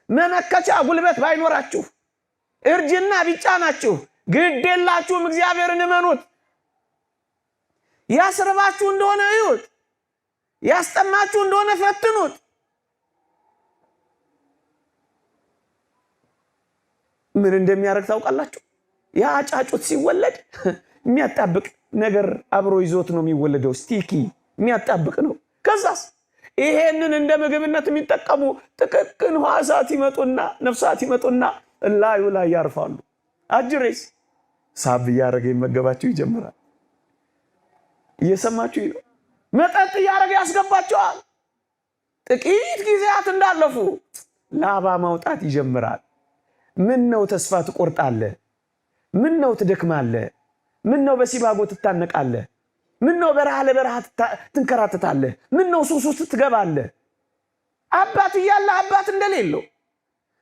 መመከቻ ጉልበት ባይኖራችሁ፣ እርጅና ቢጫናችሁ፣ ግድ የላችሁም። እግዚአብሔርን እመኑት። ያስርባችሁ እንደሆነ እዩት። ያስጠማችሁ እንደሆነ ፈትኑት። ምን እንደሚያደርግ ታውቃላችሁ? ያ ጫጩት ሲወለድ የሚያጣብቅ ነገር አብሮ ይዞት ነው የሚወለደው። sticky የሚያጣብቅ ነው። ከዛስ ይሄንን እንደ ምግብነት የሚጠቀሙ ጥቅቅን ሕዋሳት ይመጡና ነፍሳት ይመጡና እላዩ ላይ ያርፋሉ። አጅሬስ ሳብ እያደረገ ይመገባቸው ይጀምራል። እየሰማችሁ ነው። መጠጥ እያደረገ ያስገባቸዋል። ጥቂት ጊዜያት እንዳለፉ ላባ ማውጣት ይጀምራል። ምን ነው ተስፋ ትቆርጣለህ? ምን ነው ትደክማለህ? ምን ነው በሲባጎ ትታነቃለህ? ምን ነው በረሃ ለበረሃ ትንከራተታለህ? ምን ነው ሱስ ውስጥ ትገባለህ? አባት እያለ አባት እንደሌለው፣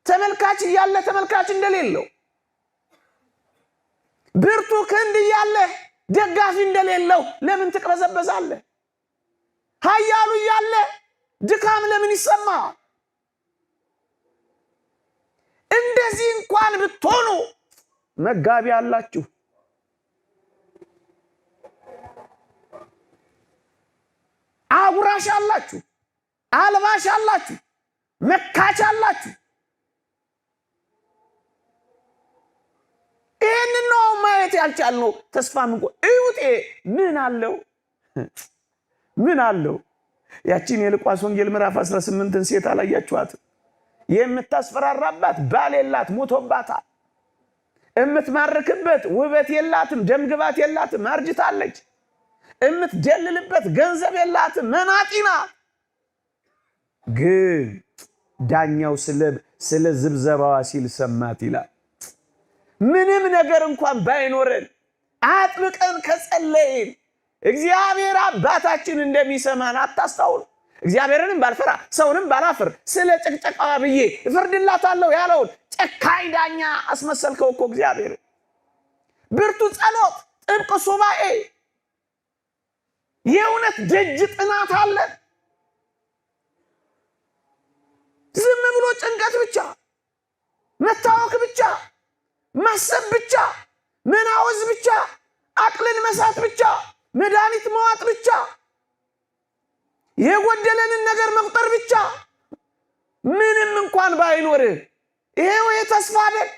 ተመልካች እያለ ተመልካች እንደሌለው፣ ብርቱ ክንድ እያለ ደጋፊ እንደሌለው ለምን ትቅበዘበዛለህ? ኃያሉ እያለ ድካም ለምን ይሰማል? እንደዚህ እንኳን ብትሆኑ መጋቢ አላችሁ። አጉራሽ አላችሁ፣ አልባሽ አላችሁ፣ መካች አላችሁ። ይህንን ነው ማየት ያልቻልነው። ተስፋ ምንቆ እዩጤ ምን አለው ምን አለው? ያቺን የሉቃስ ወንጌል ምዕራፍ 18ን ሴት አላያችኋትም? የምታስፈራራባት ባል የላት ሞቶባታል። የምትማርክበት ውበት የላትም፣ ደምግባት የላትም፣ አርጅታለች። የምትደልልበት ገንዘብ የላትም፣ መናጢ ናት። ግን ዳኛው ስለ ዝብዘባዋ ሲል ሰማት ይላል። ምንም ነገር እንኳን ባይኖረን አጥብቀን ከጸለይን እግዚአብሔር አባታችን እንደሚሰማን አታስታውሉ። እግዚአብሔርንም ባልፈራ ሰውንም ባላፍር ስለ ጭቅጨቃዋ ብዬ እፈርድላታለሁ ያለውን ጨካኝ ዳኛ አስመሰልከው እኮ እግዚአብሔር። ብርቱ ጸሎት፣ ጥብቅ ሱባኤ፣ የእውነት ደጅ ጥናት አለ። ዝም ብሎ ጭንቀት ብቻ፣ መታወክ ብቻ፣ ማሰብ ብቻ፣ መናወዝ ብቻ፣ አቅልን መሳት ብቻ፣ መድኃኒት መዋጥ ብቻ፣ የጎደለንን ነገር መቁጠር ብቻ፣ ምንም እንኳን ባይኖርህ ይሄው የተስፋ አይደል?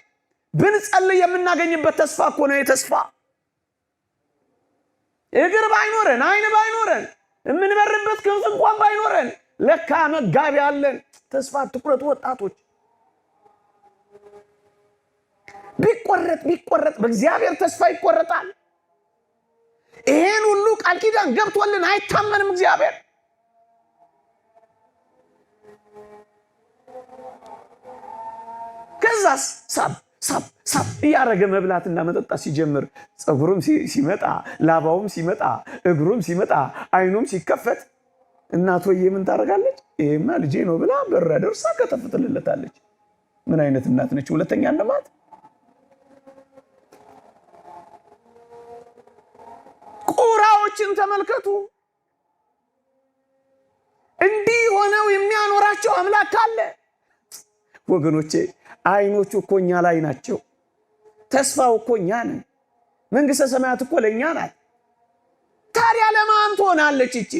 ብንጸልይ የምናገኝበት ተስፋ እኮ ነው። የተስፋ እግር ባይኖረን አይን ባይኖረን የምንበርበት ክንፍ እንኳን ባይኖረን ለካ መጋቢ አለን። ተስፋ ትኩረት ወጣቶች ቢቆረጥ ቢቆረጥ በእግዚአብሔር ተስፋ ይቆረጣል። ይሄን ሁሉ ቃል ኪዳን ገብቶልን አይታመንም እግዚአብሔር። ከዛስ ሳብ ሳብ ሳብ እያደረገ መብላትና መጠጣት ሲጀምር ፀጉሩም ሲመጣ ላባውም ሲመጣ እግሩም ሲመጣ አይኑም ሲከፈት እናቶዬ ምን ታደርጋለች? ይሄማ ልጄ ነው ብላ በራ ደርሳ ከተፍ ትልለታለች። ምን አይነት እናት ነች? ሁለተኛ እነማት ቁራዎችን ተመልከቱ። እንዲህ ሆነው የሚያኖራቸው አምላክ አለ። ወገኖቼ አይኖቹ እኮ እኛ ላይ ናቸው። ተስፋው እኮ እኛ ነን። መንግስተ ሰማያት እኮ ለእኛ ናት። ታዲያ ለማን ትሆናለች ይቺ?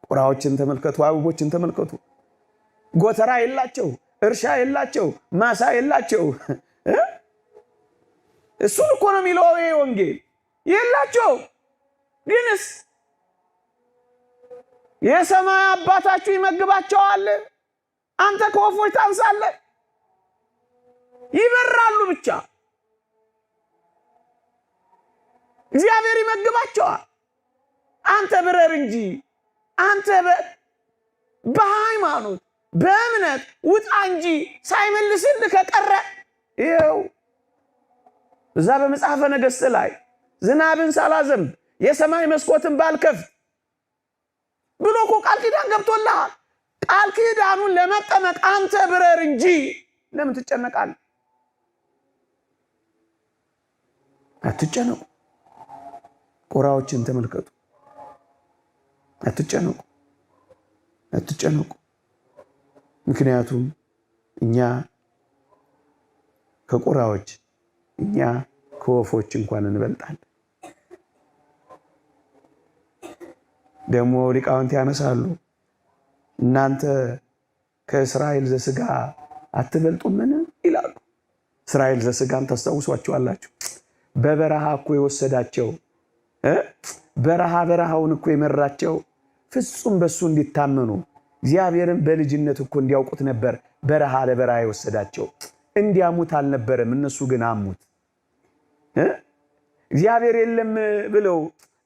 ቁራዎችን ተመልከቱ፣ አበቦችን ተመልከቱ። ጎተራ የላቸው፣ እርሻ የላቸው፣ ማሳ የላቸው። እሱን እኮ ነው የሚለው ይሄ ወንጌል። የላቸው ግንስ የሰማይ አባታችሁ ይመግባቸዋል። አንተ ከወፎች ታንሳለህ። ይበራሉ ብቻ እግዚአብሔር ይመግባቸዋል። አንተ ብረር እንጂ አንተ በሃይማኖት በእምነት ውጣ እንጂ ሳይመልስልህ ከቀረ ይኸው እዛ በመጽሐፈ ነገሥት ላይ ዝናብን ሳላዘንብ የሰማይ መስኮትን ባልከፍት ብሎ እኮ ቃል ኪዳን ገብቶልሃል። ቃል ኪዳኑን ለመጠመቅ አንተ ብረር እንጂ ለምን ትጨነቃለህ? አትጨነቁ። ቁራዎችን ተመልከቱ። አትጨነቁ፣ አትጨነቁ። ምክንያቱም እኛ ከቁራዎች እኛ ከወፎች እንኳን እንበልጣለን። ደግሞ ሊቃውንት ያነሳሉ፣ እናንተ ከእስራኤል ዘስጋ አትበልጡምን ይላሉ። እስራኤል ዘስጋን ታስታውሷቸዋላችሁ። በበረሃ እኮ የወሰዳቸው በረሃ በረሃውን እኮ የመራቸው ፍጹም በሱ እንዲታመኑ እግዚአብሔርን በልጅነት እኮ እንዲያውቁት ነበር። በረሃ ለበረሃ የወሰዳቸው እንዲያሙት አልነበረም። እነሱ ግን አሙት። እግዚአብሔር የለም ብለው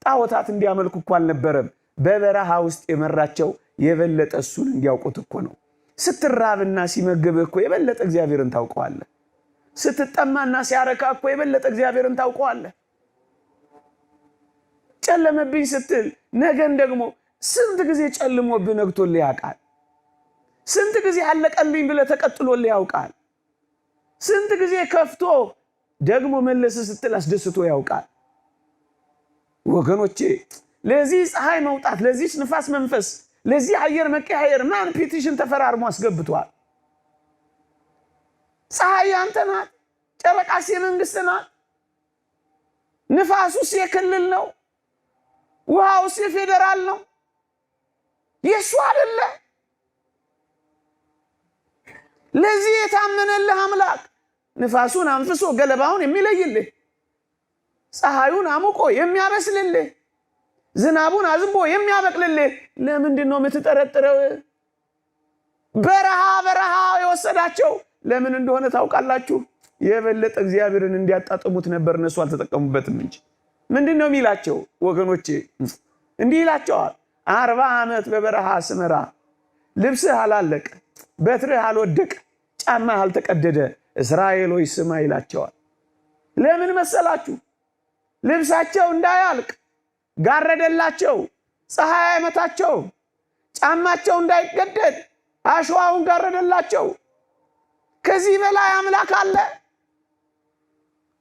ጣዖታት እንዲያመልኩ እኮ አልነበረም። በበረሃ ውስጥ የመራቸው የበለጠ እሱን እንዲያውቁት እኮ ነው። ስትራብና ሲመግብህ እኮ የበለጠ እግዚአብሔርን ታውቀዋለህ። ስትጠማና ሲያረካ እኮ የበለጠ እግዚአብሔርን ታውቀዋለህ። ጨለመብኝ ስትል ነገን ደግሞ ስንት ጊዜ ጨልሞብህ ነግቶልህ ያውቃል? ስንት ጊዜ አለቀልኝ ብለህ ተቀጥሎልህ ያውቃል? ስንት ጊዜ ከፍቶ ደግሞ መለስ ስትል አስደስቶ ያውቃል? ወገኖቼ ለዚህ ፀሐይ መውጣት፣ ለዚህ ንፋስ መንፈስ፣ ለዚህ አየር መቀያየር ማን petition ተፈራርሞ አስገብቷል? ፀሐይ ያንተ ናት፣ ጨረቃስ የመንግስት ናት፣ ንፋሱስ የክልል ነው፣ ውሃውስ የፌዴራል ነው። የእሱ አይደለ። ለዚህ የታመነልህ አምላክ ንፋሱን አንፍሶ ገለባውን የሚለይልህ፣ ፀሐዩን አሙቆ የሚያበስልልህ፣ ዝናቡን አዝንቦ የሚያበቅልልህ ለምንድን ነው የምትጠረጥረው? በረሃ በረሃ የወሰዳቸው ለምን እንደሆነ ታውቃላችሁ? የበለጠ እግዚአብሔርን እንዲያጣጥሙት ነበር። እነሱ አልተጠቀሙበትም እንጂ። ምንድን ነው የሚላቸው ወገኖቼ? እንዲህ ይላቸዋል። 40 ዓመት በበረሃ ስመራ ልብስህ አላለቀ፣ በትርህ አልወደቀ፣ ጫማህ አልተቀደደ፣ እስራኤል ሆይ ስማ ይላቸዋል። ለምን መሰላችሁ? ልብሳቸው እንዳያልቅ ጋረደላቸው፣ ፀሐይ አይመታቸውም። ጫማቸው እንዳይቀደድ አሸዋውን ጋረደላቸው። ከዚህ በላይ አምላክ አለ?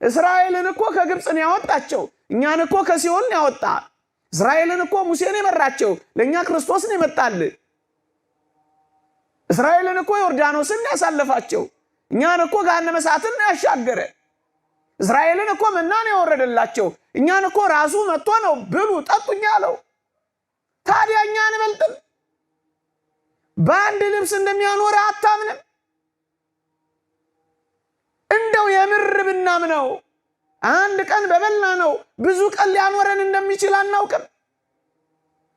እስራኤልን እኮ ከግብፅ ነው ያወጣቸው። እኛን እኮ ከሲኦል ነው ያወጣ። እስራኤልን እኮ ሙሴን የመራቸው፣ ለእኛ ክርስቶስን የመጣል። እስራኤልን እኮ ዮርዳኖስን ያሳለፋቸው፣ እኛን እኮ ገሃነመ እሳትን ያሻገረ። እስራኤልን እኮ መናን ያወረደላቸው፣ እኛን እኮ ራሱ መጥቶ ነው ብሉ ጠጡኝ አለው። ታዲያ እኛ አንበልጥም? በአንድ ልብስ እንደሚያኖረ አታምንም? እንደው የምር ብናምነው አንድ ቀን በበላ ነው ብዙ ቀን ሊያኖረን እንደሚችል አናውቅም።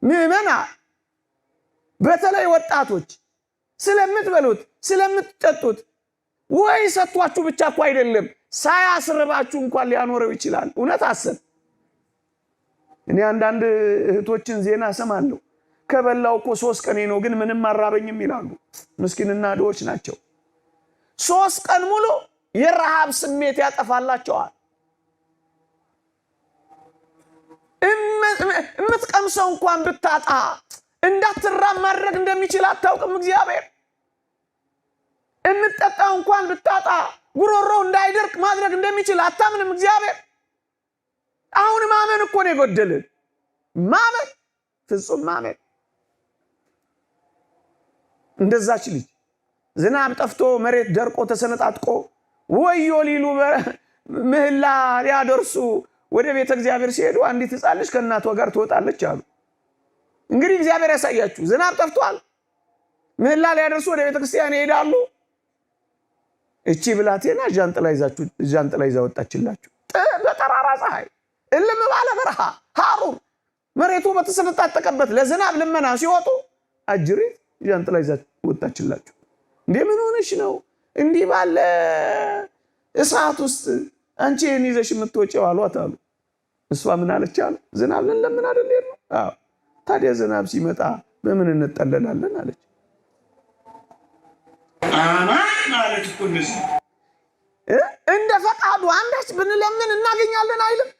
ምዕመና፣ በተለይ ወጣቶች ስለምትበሉት ስለምትጠጡት ወይ ሰጥቷችሁ ብቻ እኮ አይደለም ሳያስርባችሁ እንኳን ሊያኖረው ይችላል። እውነት አስብ። እኔ አንዳንድ እህቶችን ዜና እሰማለሁ። ከበላው እኮ 3 ቀኔ ነው ግን ምንም አራበኝም ይላሉ። ምስኪንና ድሆች ናቸው። 3 ቀን ሙሉ የረሃብ ስሜት ያጠፋላቸዋል። የምትቀምሰው እንኳን ብታጣ እንዳትራብ ማድረግ እንደሚችል አታውቅም እግዚአብሔር። የምትጠጣው እንኳን ብታጣ ጉሮሮ እንዳይደርቅ ማድረግ እንደሚችል አታምንም እግዚአብሔር። አሁን ማመን እኮ ነው የጎደልን። ማመን፣ ፍጹም ማመን። እንደዛች ልጅ ዝናብ ጠፍቶ መሬት ደርቆ ተሰነጣጥቆ ወዮ ሊሉ ምህላ ሊያደርሱ ወደ ቤተ እግዚአብሔር ሲሄዱ አንዲት ሕፃን ልጅ ከእናቷ ጋር ትወጣለች አሉ። እንግዲህ እግዚአብሔር ያሳያችሁ። ዝናብ ጠፍቷል። ምህላ ሊያደርሱ ወደ ቤተ ክርስቲያን ይሄዳሉ። እቺ ብላቴና ዣንጥላ ይዛ ወጣችላችሁ። በጠራራ ፀሐይ እልም ባለ በረሃ ሐሩር መሬቱ በተሰነጣጠቀበት ለዝናብ ልመና ሲወጡ አጅሬት ዣንጥላ ይዛ ወጣችላችሁ። እንዴ ምን ሆነሽ ነው እንዲህ ባለ እሳት ውስጥ አንቺ ይህን ይዘሽ የምትወጪው አሏት አሉ። እሷ ምን አለች አሉ፣ ዝናብ ልንለምን አይደል ነው? አዎ። ታዲያ ዝናብ ሲመጣ በምን እንጠለላለን አለች። አማን ማለት እኮ እንደዚህ እንደ ፈቃዱ አንዳች ብንለምን እናገኛለን አይልም?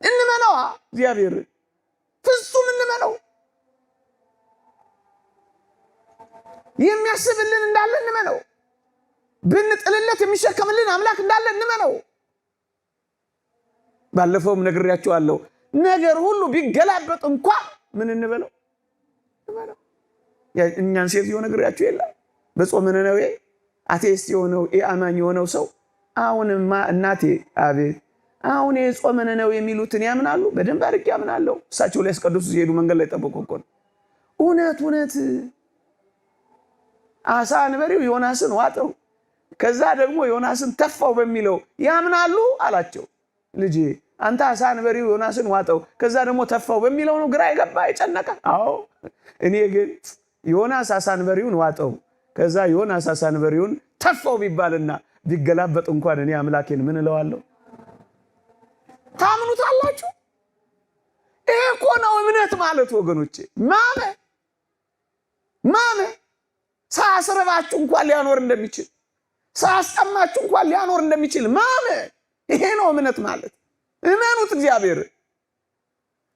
እንመነዋ፣ እግዚአብሔር ፍጹም እንመነው። የሚያስብልን እንዳለ እንመነው። ብንጥልለት የሚሸከምልን አምላክ እንዳለ እንመነው። ባለፈውም ነግሬያቸዋለሁ። ነገር ሁሉ ቢገላበጥ እንኳን ምን እንበለው? እንመነው። እኛን ሴትዮ ነግሬያችሁ የለም? በጾመ ነነዌ atheist የሆነው ኢአማኝ የሆነው ሰው አሁንማ እናቴ አቤት አሁን የጾመ ነነዌ የሚሉትን ያምናሉ። በደንብ አድርጌ ያምናለሁ። እሳቸው ሊያስቀድሱ ሲሄዱ መንገድ ላይ ጠብቆ እኮ ነው። እውነት እውነት አሳ አንበሪው ዮናስን ዋጠው፣ ከዛ ደግሞ ዮናስን ተፋው በሚለው ያምናሉ አላቸው። ልጄ አንተ አሳ አንበሪው ዮናስን ዋጠው፣ ከዛ ደግሞ ተፋው በሚለው ነው ግራ የገባ የጨነቀ። አዎ እኔ ግን ዮናስ አሳ አንበሪውን ዋጠው፣ ከዛ ዮናስ አሳ አንበሪውን ተፋው ቢባልና ቢገላበጥ እንኳን እኔ አምላኬን ምን እለዋለሁ? ታምኑታላችሁ? ይሄ እኮ ነው እምነት ማለት ወገኖቼ። ማመን ሳያስርባችሁ እንኳን ሊያኖር እንደሚችል፣ ሳያስጠማችሁ እንኳን ሊያኖር እንደሚችል ማመን። ይሄ ነው እምነት ማለት። እመኑት እግዚአብሔር።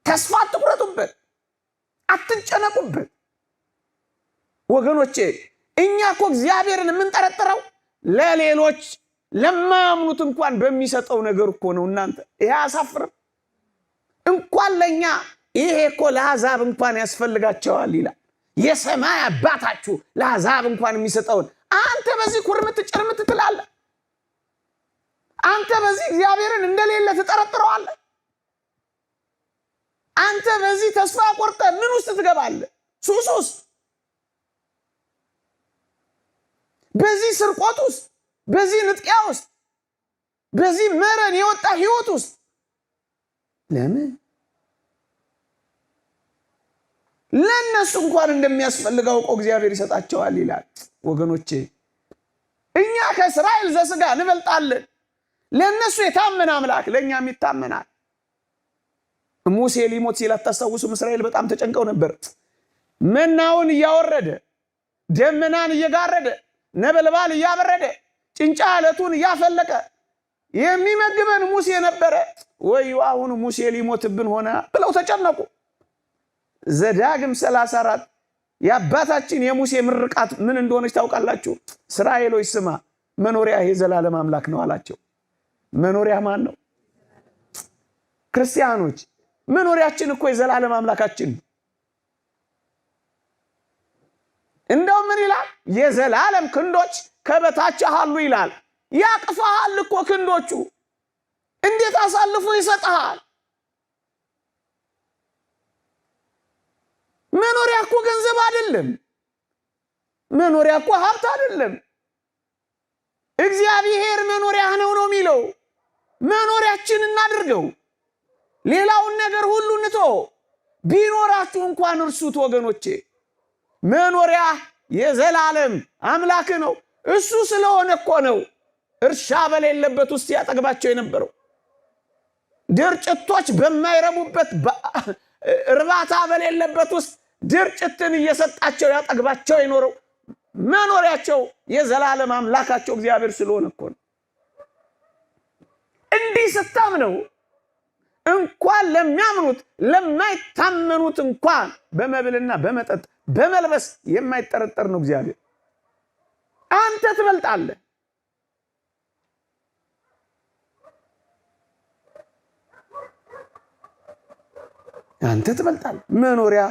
ተስፋ አትቁረጡበት፣ አትጨነቁበት። ወገኖቼ እኛ እኮ እግዚአብሔርን የምንጠረጥረው ለሌሎች ለማያምኑት እንኳን በሚሰጠው ነገር እኮ ነው። እናንተ ይሄ አያሳፍርም? እንኳን ለእኛ ይሄ እኮ ለአሕዛብ እንኳን ያስፈልጋቸዋል ይላል። የሰማይ አባታችሁ ለአሕዛብ እንኳን የሚሰጠውን አንተ በዚህ ኩርምት ጭርምት ትላለህ። አንተ በዚህ እግዚአብሔርን እንደሌለ ትጠረጥረዋለህ። አንተ በዚህ ተስፋ ቆርጠህ ምን ውስጥ ትገባለህ? ሱስ ውስጥ፣ በዚህ ስርቆት ውስጥ፣ በዚህ ንጥቂያ ውስጥ፣ በዚህ መረን የወጣ ህይወት ውስጥ ለምን? ለእነሱ እንኳን እንደሚያስፈልግ አውቆ እግዚአብሔር ይሰጣቸዋል ይላል። ወገኖቼ እኛ ከእስራኤል ዘስጋ እንበልጣለን። ለእነሱ የታመነ አምላክ ለእኛም ይታመናል። ሙሴ ሊሞት ሲል አታስታውሱም? እስራኤል በጣም ተጨንቀው ነበር። መናውን እያወረደ ደመናን እየጋረደ ነበልባል እያበረደ ጭንጫ አለቱን እያፈለቀ የሚመግበን ሙሴ ነበረ። ወዩ አሁን ሙሴ ሊሞትብን ሆነ ብለው ተጨነቁ። ዘዳግም 34 የአባታችን የሙሴ ምርቃት ምን እንደሆነች ታውቃላችሁ? እስራኤሎች ስማ፣ መኖሪያ የዘላለም አምላክ ነው አላቸው። መኖሪያ ማን ነው? ክርስቲያኖች መኖሪያችን እኮ የዘላለም አምላካችን ነው። እንደው ምን ይላል? የዘላለም ክንዶች ከበታችህ አሉ ይላል። ያቅፈሃል እኮ ክንዶቹ። እንዴት አሳልፎ ይሰጥሃል? መኖሪያ እኮ ገንዘብ አይደለም። መኖሪያ እኮ ሀብት አይደለም። እግዚአብሔር መኖሪያህ ነው ነው የሚለው። መኖሪያችን እናድርገው። ሌላውን ነገር ሁሉ እንቶ ቢኖራችሁ እንኳን እርሱት ወገኖቼ። መኖሪያ የዘላለም አምላክ ነው። እሱ ስለሆነ እኮ ነው እርሻ በሌለበት ውስጥ ያጠግባቸው የነበረው። ድርጭቶች በማይረቡበት እርባታ በሌለበት ውስጥ ድርጭትን እየሰጣቸው ያጠግባቸው የኖረው መኖሪያቸው የዘላለም አምላካቸው እግዚአብሔር ስለሆነ እኮ ነው። እንዲህ ስታምነው እንኳን ለሚያምኑት ለማይታመኑት እንኳን በመብልና በመጠጥ በመልበስ የማይጠረጠር ነው እግዚአብሔር። አንተ ትበልጣለህ። አንተ ትበልጣለህ። መኖሪያ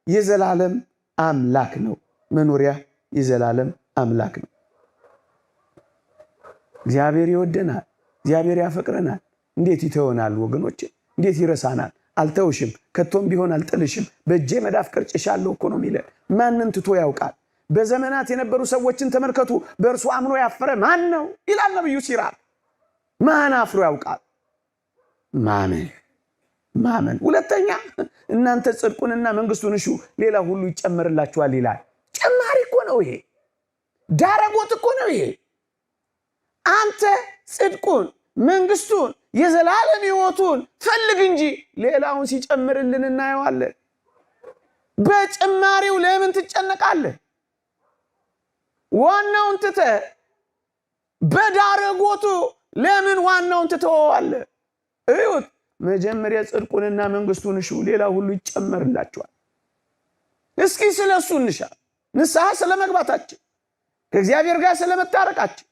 የዘላለም አምላክ ነው። መኖሪያ የዘላለም አምላክ ነው። እግዚአብሔር ይወደናል። እግዚአብሔር ያፈቅረናል። እንዴት ይተወናል ወገኖች? እንዴት ይረሳናል? አልተውሽም፣ ከቶም ቢሆን አልጥልሽም፣ በእጄ መዳፍ ቀርጬሻለሁ እኮ ነው የሚለን። ማንን ትቶ ያውቃል? በዘመናት የነበሩ ሰዎችን ተመልከቱ። በእርሱ አምኖ ያፈረ ማን ነው ይላል ነብዩ ሲራክ። ማን አፍሮ ያውቃል? ማመን ማመን። ሁለተኛ እናንተ ጽድቁንና መንግስቱን እሹ፣ ሌላ ሁሉ ይጨመርላችኋል ይላል። ጭማሪ እኮ ነው ይሄ፣ ዳረጎት እኮ ነው ይሄ። አንተ ጽድቁን መንግስቱን የዘላለም ሕይወቱን ፈልግ እንጂ ሌላውን ሲጨምርልን እናየዋለን። በጭማሪው ለምን ትጨነቃለህ? ዋናውን ትተህ በዳረጎቱ ለምን ዋናውን ትተወዋለህ? እዩት። መጀመሪያ ጽድቁንና መንግስቱን እሹ፣ ሌላ ሁሉ ይጨመርላችኋል። እስኪ ስለ እሱ እንሻ። ንስሐ ስለመግባታችን፣ ከእግዚአብሔር ጋር ስለመታረቃችን፣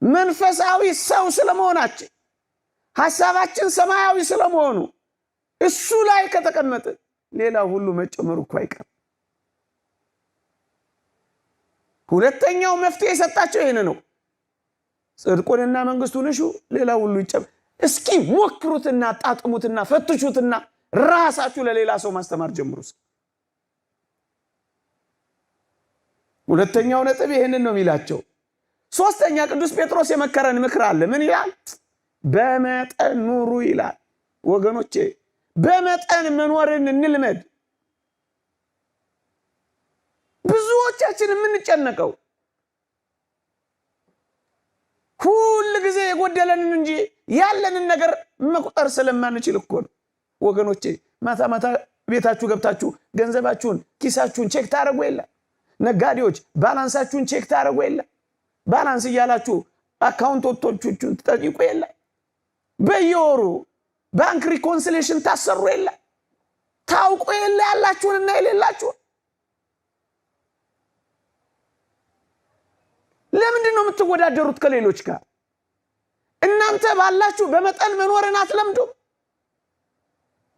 መንፈሳዊ ሰው ስለመሆናችን፣ ሐሳባችን ሰማያዊ ስለመሆኑ እሱ ላይ ከተቀመጥን ሌላ ሁሉ መጨመሩ እኮ አይቀርም። ሁለተኛው መፍትሄ የሰጣቸው ይህን ነው። ጽድቁንና መንግስቱን እሹ፣ ሌላ ሁሉ ይጨመር። እስኪ ሞክሩትና ጣጥሙትና ፈትሹትና ራሳችሁ ለሌላ ሰው ማስተማር ጀምሩ። ሁለተኛው ነጥብ ይህንን ነው የሚላቸው። ሶስተኛ ቅዱስ ጴጥሮስ የመከረን ምክር አለ። ምን ይላል? በመጠን ኑሩ ይላል። ወገኖቼ በመጠን መኖርን እንልመድ። ብዙዎቻችን የምንጨነቀው ሁል ጊዜ የጎደለንን እንጂ ያለንን ነገር መቁጠር ስለማንችል እኮ ነው። ወገኖቼ ማታ ማታ ቤታችሁ ገብታችሁ ገንዘባችሁን ኪሳችሁን check ታደርጉ የለ? ነጋዴዎች balance ኣችሁን check ታደርጉ የለ? Balance እያላችሁ accountant ኦቻችሁን ትጠይቁ የለ? በየወሩ bank reconciliation ታሰሩ የለ? ታውቁ የለ ያላችሁንና የሌላችሁን? ለምንድን ነው የምትወዳደሩት ከሌሎች ጋር? እናንተ ባላችሁ በመጠን መኖርን አትለምዱም?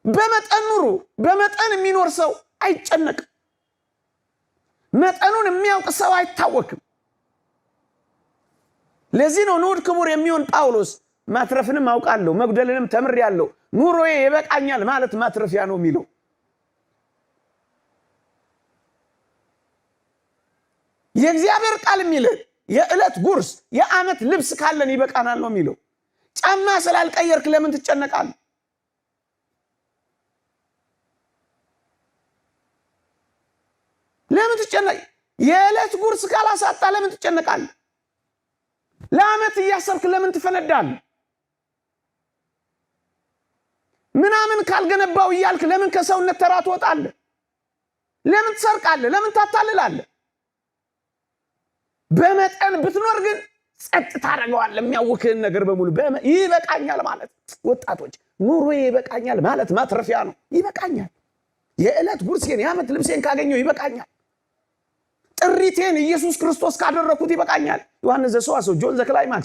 በመጠን ኑሩ። በመጠን የሚኖር ሰው አይጨነቅም። መጠኑን የሚያውቅ ሰው አይታወክም። ለዚህ ነው ንዑድ ክቡር የሚሆን ጳውሎስ ማትረፍንም አውቃለሁ መጉደልንም ተምሬአለሁ፣ ኑሮዬ ይበቃኛል ማለት ማትረፊያ ነው የሚለው። የእግዚአብሔር ቃል የሚልን የዕለት ጉርስ የዓመት ልብስ ካለን ይበቃናል ነው የሚለው። ጫማ ስላልቀየርክ ለምን ትጨነቃለህ? ለምን ትጨነቅ? የዕለት ጉርስ ካላሳጣ ለምን ትጨነቃለህ? ለዓመት እያሰብክ ለምን ትፈነዳለህ? ምናምን ካልገነባው እያልክ ለምን ከሰውነት ተራ ትወጣለህ? ለምን ትሰርቃለህ? ለምን ታታልላለህ? በመጠን ብትኖር ግን ጸጥ ታደርገዋለህ። የሚያውክህን ነገር በሙሉ ይበቃኛል ማለት ወጣቶች፣ ኑሮዬ ይበቃኛል ማለት ማትረፊያ ነው። ይበቃኛል፣ የዕለት ጉርሴን የዓመት ልብሴን ካገኘው ይበቃኛል። ጥሪቴን ኢየሱስ ክርስቶስ ካደረኩት ይበቃኛል። ዮሐንስ ዘሰዋስው፣ John the Climax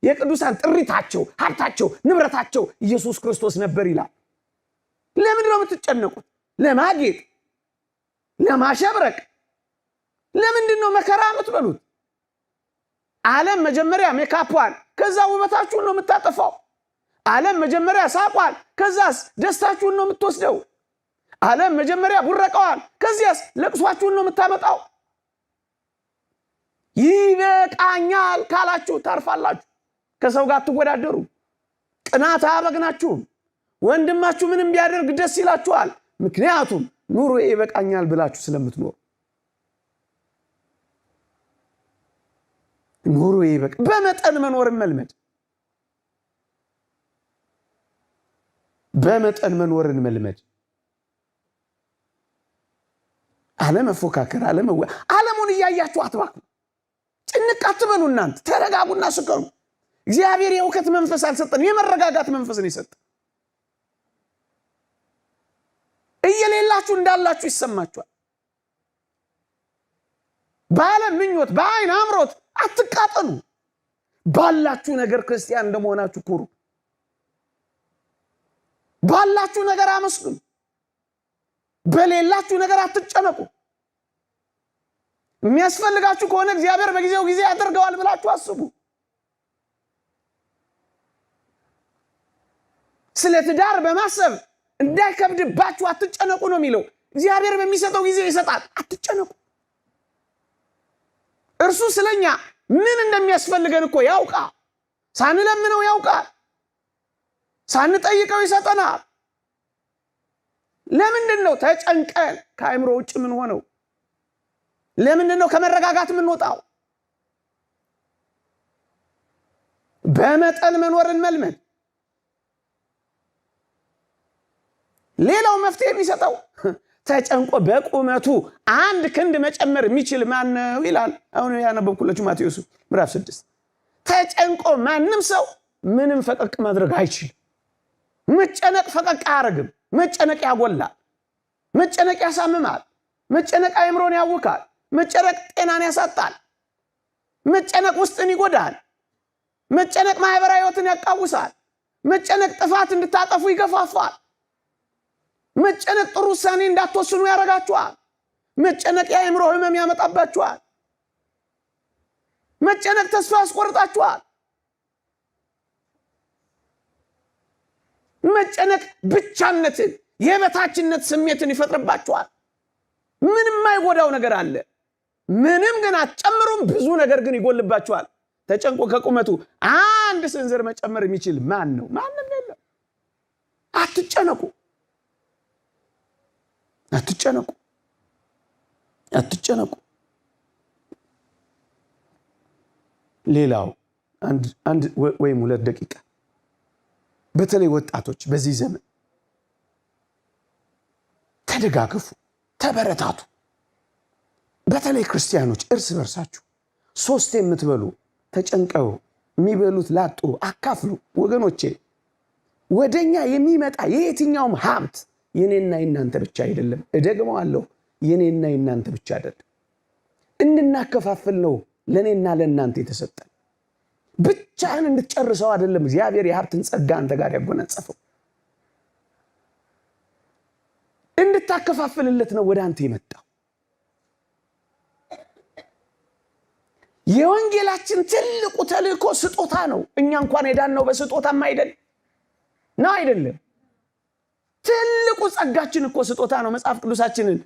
የቅዱሳን ጥሪታቸው፣ ሀብታቸው፣ ንብረታቸው ኢየሱስ ክርስቶስ ነበር ይላል። ለምንድን ነው የምትጨነቁት? ለማጌጥ ለማሸብረቅ ለምንድን ነው መከራ የምትበሉት? ዓለም መጀመሪያ ሜካፏን ከዛ ውበታችሁን ነው የምታጠፋው። ዓለም መጀመሪያ ሳቋን ከዛስ ደስታችሁን ነው የምትወስደው። ዓለም መጀመሪያ ቡረቀዋን ከዚያስ ለቅሷችሁን ነው የምታመጣው። ይበቃኛል ካላችሁ ታርፋላችሁ። ከሰው ጋር አትወዳደሩ። ቅናት አያበግናችሁም። ወንድማችሁ ምንም ቢያደርግ ደስ ይላችኋል። ምክንያቱም ኑሮ ይበቃኛል ብላችሁ ስለምትኖሩ ኑሮ ይበቃ። በመጠን መኖርን መልመድ፣ በመጠን መኖርን መልመድ፣ አለመፎካከር፣ ዓለሙን እያያችሁ አትባክኑ። ጭንቅ አትበሉ። እናንተ ተረጋጉና ስከኑ። እግዚአብሔር የእውከት መንፈስ አልሰጠንም፣ የመረጋጋት መንፈስን የሰጠን። እየሌላችሁ እንዳላችሁ ይሰማችኋል። በዓለም ምኞት፣ በአይን አምሮት አትቃጠሉ። ባላችሁ ነገር ክርስቲያን እንደመሆናችሁ ኩሩ። ባላችሁ ነገር አመስግኑ። በሌላችሁ ነገር አትጨነቁ። የሚያስፈልጋችሁ ከሆነ እግዚአብሔር በጊዜው ጊዜ ያደርገዋል ብላችሁ አስቡ። ስለ ትዳር በማሰብ እንዳይከብድባችሁ አትጨነቁ ነው የሚለው። እግዚአብሔር በሚሰጠው ጊዜ ይሰጣል። አትጨነቁ። እርሱ ስለኛ ምን እንደሚያስፈልገን እኮ ያውቃል። ሳንለምነው ያውቃል። ሳንጠይቀው ይሰጠናል። ለምንድን ነው ተጨንቀን ከአእምሮ ውጭ ምን ሆነው? ለምንድን ነው ከመረጋጋት የምንወጣው? በመጠን መኖርን መልመድ። ሌላው መፍትሄ የሚሰጠው ተጨንቆ በቁመቱ አንድ ክንድ መጨመር የሚችል ማን ነው ይላል። አሁን ያነበብኩላችሁ ማቴዎስ ምዕራፍ 6። ተጨንቆ ማንም ሰው ምንም ፈቀቅ ማድረግ አይችልም። መጨነቅ ፈቀቅ አያደርግም። መጨነቅ ያጎላል። መጨነቅ ያሳምማል። መጨነቅ አእምሮን ያውካል። መጨነቅ ጤናን ያሳጣል። መጨነቅ ውስጥን ይጎዳል። መጨነቅ ማህበራዊ ሕይወትን ያቃውሳል። መጨነቅ ጥፋት እንድታጠፉ ይገፋፋል። መጨነቅ ጥሩ ውሳኔ እንዳትወስኑ ያደርጋችኋል። መጨነቅ የአእምሮ ህመም ያመጣባችኋል። መጨነቅ ተስፋ ያስቆርጣችኋል። መጨነቅ ብቻነትን፣ የበታችነት ስሜትን ይፈጥርባችኋል። ምንም የማይጎዳው ነገር አለ። ምንም ግን አትጨምሩም፣ ብዙ ነገር ግን ይጎልባችኋል። ተጨንቆ ከቁመቱ አንድ ስንዝር መጨመር የሚችል ማን ነው? ማንም የለም። አትጨነቁ፣ አትጨነቁ፣ አትጨነቁ። ሌላው አንድ ወይም 2 ደቂቃ በተለይ ወጣቶች በዚህ ዘመን ተደጋገፉ፣ ተበረታቱ። በተለይ ክርስቲያኖች እርስ በርሳችሁ ሶስት የምትበሉ ተጨንቀው የሚበሉት ላጡ አካፍሉ። ወገኖቼ ወደኛ የሚመጣ የየትኛውም ሀብት የኔና የናንተ ብቻ አይደለም። እደግመዋለሁ፣ የኔና የናንተ ብቻ አይደለም። እንድናከፋፍል ነው ለእኔና ለእናንተ የተሰጠን። ብቻህን እንድትጨርሰው አይደለም እግዚአብሔር የሀብትን ጸጋ አንተ ጋር ያጎናጸፈው፣ እንድታከፋፍልለት ነው ወደ አንተ የመጣው። የወንጌላችን ትልቁ ተልእኮ ስጦታ ነው። እኛ እንኳን የዳንነው በስጦታም አይደል ነው አይደለም። ትልቁ ጸጋችን እኮ ስጦታ ነው። መጽሐፍ ቅዱሳችንን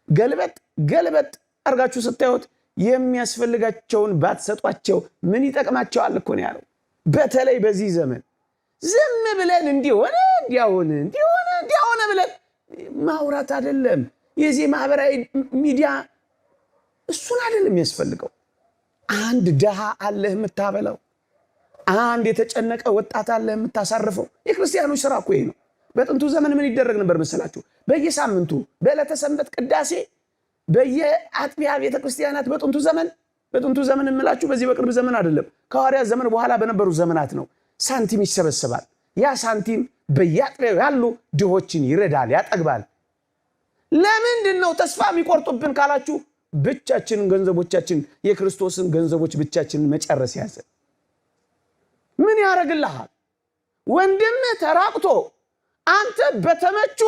ገልበጥ ገልበጥ አድርጋችሁ ስታዩት የሚያስፈልጋቸውን ባትሰጧቸው ምን ይጠቅማቸዋል እኮ ነው ያለው። በተለይ በዚህ ዘመን ዝም ብለን እንዲሆነ እንዲያሆነ እንዲሆነ እንዲያሆነ ብለን ማውራት አይደለም። የዚህ ማህበራዊ ሚዲያ እሱን አይደለም የሚያስፈልገው። አንድ ድሃ አለህ የምታበላው፣ አንድ የተጨነቀ ወጣት አለህ የምታሳርፈው። የክርስቲያኖች ስራ እኮ ይሄ ነው። በጥንቱ ዘመን ምን ይደረግ ነበር መሰላችሁ? በየሳምንቱ በዕለተ ሰንበት ቅዳሴ በየአጥቢያ ቤተ ክርስቲያናት በጥንቱ ዘመን፣ በጥንቱ ዘመን የምላችሁ በዚህ በቅርብ ዘመን አይደለም፣ ከሐዋርያት ዘመን በኋላ በነበሩ ዘመናት ነው። ሳንቲም ይሰበሰባል። ያ ሳንቲም በየአጥቢያው ያሉ ድሆችን ይረዳል፣ ያጠግባል። ለምንድን ነው ተስፋ የሚቆርጡብን ካላችሁ፣ ብቻችንን ገንዘቦቻችን የክርስቶስን ገንዘቦች ብቻችንን መጨረስ ያዘ። ምን ያደርግልሃል? ወንድምህ ተራቅቶ አንተ በተመቹ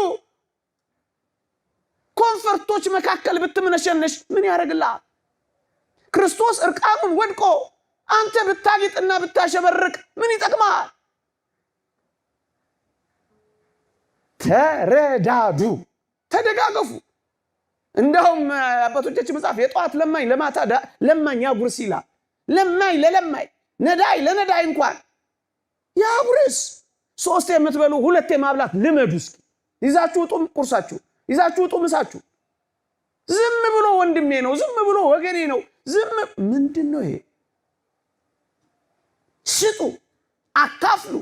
comfort ኦች መካከል ብትምነሸነሽ ምን ያደርግልሃል? ክርስቶስ እርቃኑን ወድቆ አንተ ብታጌጥና ብታሸበርቅ ምን ይጠቅማል? ተረዳዱ፣ ተደጋገፉ። እንደውም አባቶቻችን መጽሐፍ የጠዋት ለማኝ ለማታ ለማኝ ያጉርስ ይላል። ለማኝ ለለማኝ፣ ነዳይ ለነዳይ እንኳን ያጉርስ። ሶስት የምትበሉ ሁለት የማብላት ልመዱ። እስኪ ይዛችሁ ውጡ ቁርሳችሁ፣ ይዛችሁ ውጡ ምሳችሁ። ዝም ብሎ ወንድሜ ነው፣ ዝም ብሎ ወገኔ ነው፣ ዝም ምንድን ነው ይሄ? ስጡ፣ አካፍሉ፣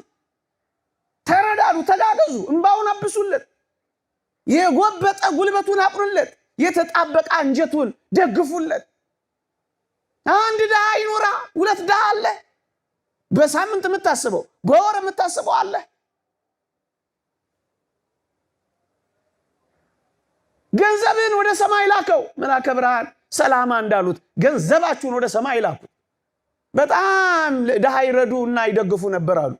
ተረዳዱ፣ ተጋገዙ። እንባውን አብሱለት፣ የጎበጠ ጉልበቱን አቁኑለት፣ የተጣበቀ አንጀቱን ደግፉለት። አንድ ድሃ ይኖራ፣ ሁለት ድሃ አለ። በሳምንት የምታስበው በወር የምታስበው አለ። ገንዘብህን ወደ ሰማይ ላከው። መልአከ ብርሃን ሰላማ እንዳሉት ገንዘባችሁን ወደ ሰማይ ላኩት። በጣም ድሃ ይረዱ እና ይደግፉ ነበር አሉ።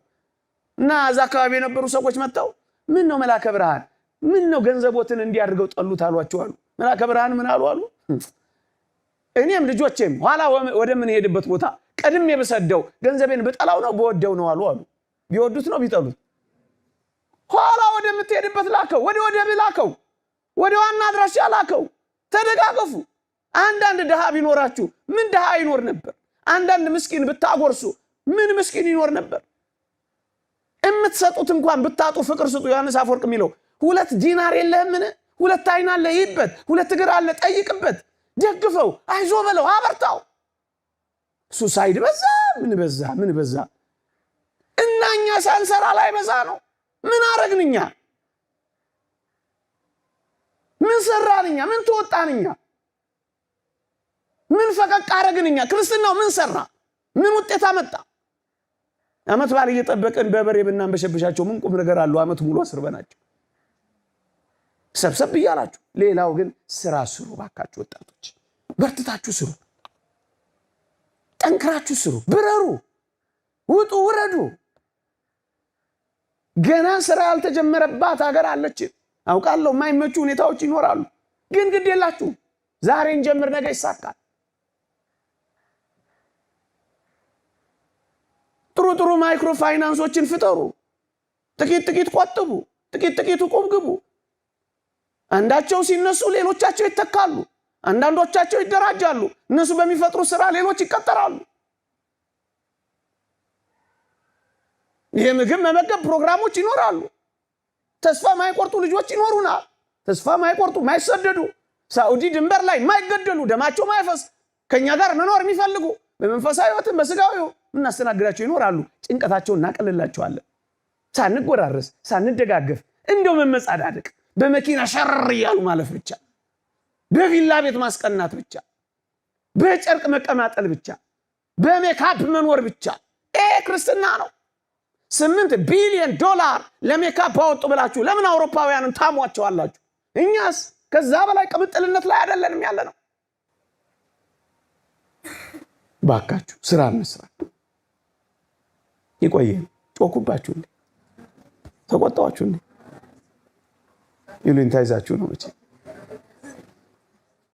እና እዛ አካባቢ የነበሩ ሰዎች መጥተው ምን ነው መልአከ ብርሃን፣ ምን ነው ገንዘቦትን እንዲያድርገው ጠሉት አሏቸው አሉ። መልአከ ብርሃን ምን አሉ አሉ እኔም ልጆቼም ኋላ ወደምንሄድበት ቦታ ቀድሜ ብሰደው ገንዘቤን ብጠላው ነው በወደው ነው አሉ አሉ። ቢወዱት ነው ቢጠሉት? ኋላ ወደምትሄድበት ላከው፣ ወደ ወደብ ላከው፣ ወደ ዋና አድራሻ ላከው። ተደጋገፉ። አንዳንድ ድሃ ቢኖራችሁ ምን ድሃ ይኖር ነበር? አንዳንድ ምስኪን ብታጎርሱ ምን ምስኪን ይኖር ነበር? የምትሰጡት እንኳን ብታጡ ፍቅር ስጡ። ዮሐንስ አፈወርቅ የሚለው 2 ዲናር የለህምን? 2 ዓይን አለ ይበት፣ 2 እግር አለ ጠይቅበት፣ ደግፈው፣ አይዞ በለው፣ አበርታው። suicide በዛ፣ ምን በዛ፣ ምን በዛ። እና እኛ ሳንሰራ ላይ በዛ ነው። ምን አረግንኛ? ምን ሰራንኛ? ምን ተወጣንኛ? ምን ፈቀቅ አረግንኛ? ክርስትናው ምን ሰራ? ምን ውጤት አመጣ? አመት በዓል እየጠበቅን በበሬ ብናንበሸብሻቸው ምን ቁም ነገር አለው? አመት ሙሉ አስርበናቸው ሰብሰብ እያላችሁ። ሌላው ግን ስራ ስሩ ባካችሁ ወጣቶች፣ በርትታችሁ ስሩ፣ ጠንክራችሁ ስሩ፣ ብረሩ፣ ውጡ፣ ውረዱ። ገና ስራ ያልተጀመረባት ሀገር አለችን። አውቃለሁ የማይመቹ ሁኔታዎች ይኖራሉ፣ ግን ግድ የላችሁ። ዛሬ እንጀምር፣ ነገ ይሳካል። ጥሩ ጥሩ ማይክሮ ፋይናንሶችን ፍጠሩ። ጥቂት ጥቂት ቆጥቡ፣ ጥቂት ጥቂት ቁም ግቡ። አንዳቸው ሲነሱ ሌሎቻቸው ይተካሉ። አንዳንዶቻቸው ይደራጃሉ። እነሱ በሚፈጥሩ ስራ ሌሎች ይቀጠራሉ። የምግብ መመገብ ፕሮግራሞች ይኖራሉ። ተስፋ ማይቆርጡ ልጆች ይኖሩናል። ተስፋ ማይቆርጡ ማይሰደዱ፣ ሳኡዲ ድንበር ላይ ማይገደሉ፣ ደማቸው ማይፈስ፣ ከኛ ጋር መኖር የሚፈልጉ በመንፈሳዊ ሕይወትም በስጋዊ እናስተናግዳቸው ይኖራሉ። ጭንቀታቸውን እናቀልላቸዋለን። ሳንጎራረስ ሳንደጋገፍ እንደው መመጻዳደቅ በመኪና ሸር እያሉ ማለፍ ብቻ። በቪላ ቤት ማስቀናት ብቻ፣ በጨርቅ መቀማጠል ብቻ፣ በሜካፕ መኖር ብቻ ይሄ ክርስትና ነው? 8 ቢሊዮን ዶላር ለሜካፕ አወጡ ብላችሁ ለምን አውሮፓውያንን ታሟቸዋላችሁ? እኛስ ከዛ በላይ ቅምጥልነት ላይ አይደለንም ያለ ነው። ባካችሁ ስራ እንስራ። ይቆየን። ጮኩባችሁ እንዴ? ተቆጣኋችሁ እንዴ? ይሉኝታ ይዛችሁ ነው መቼ።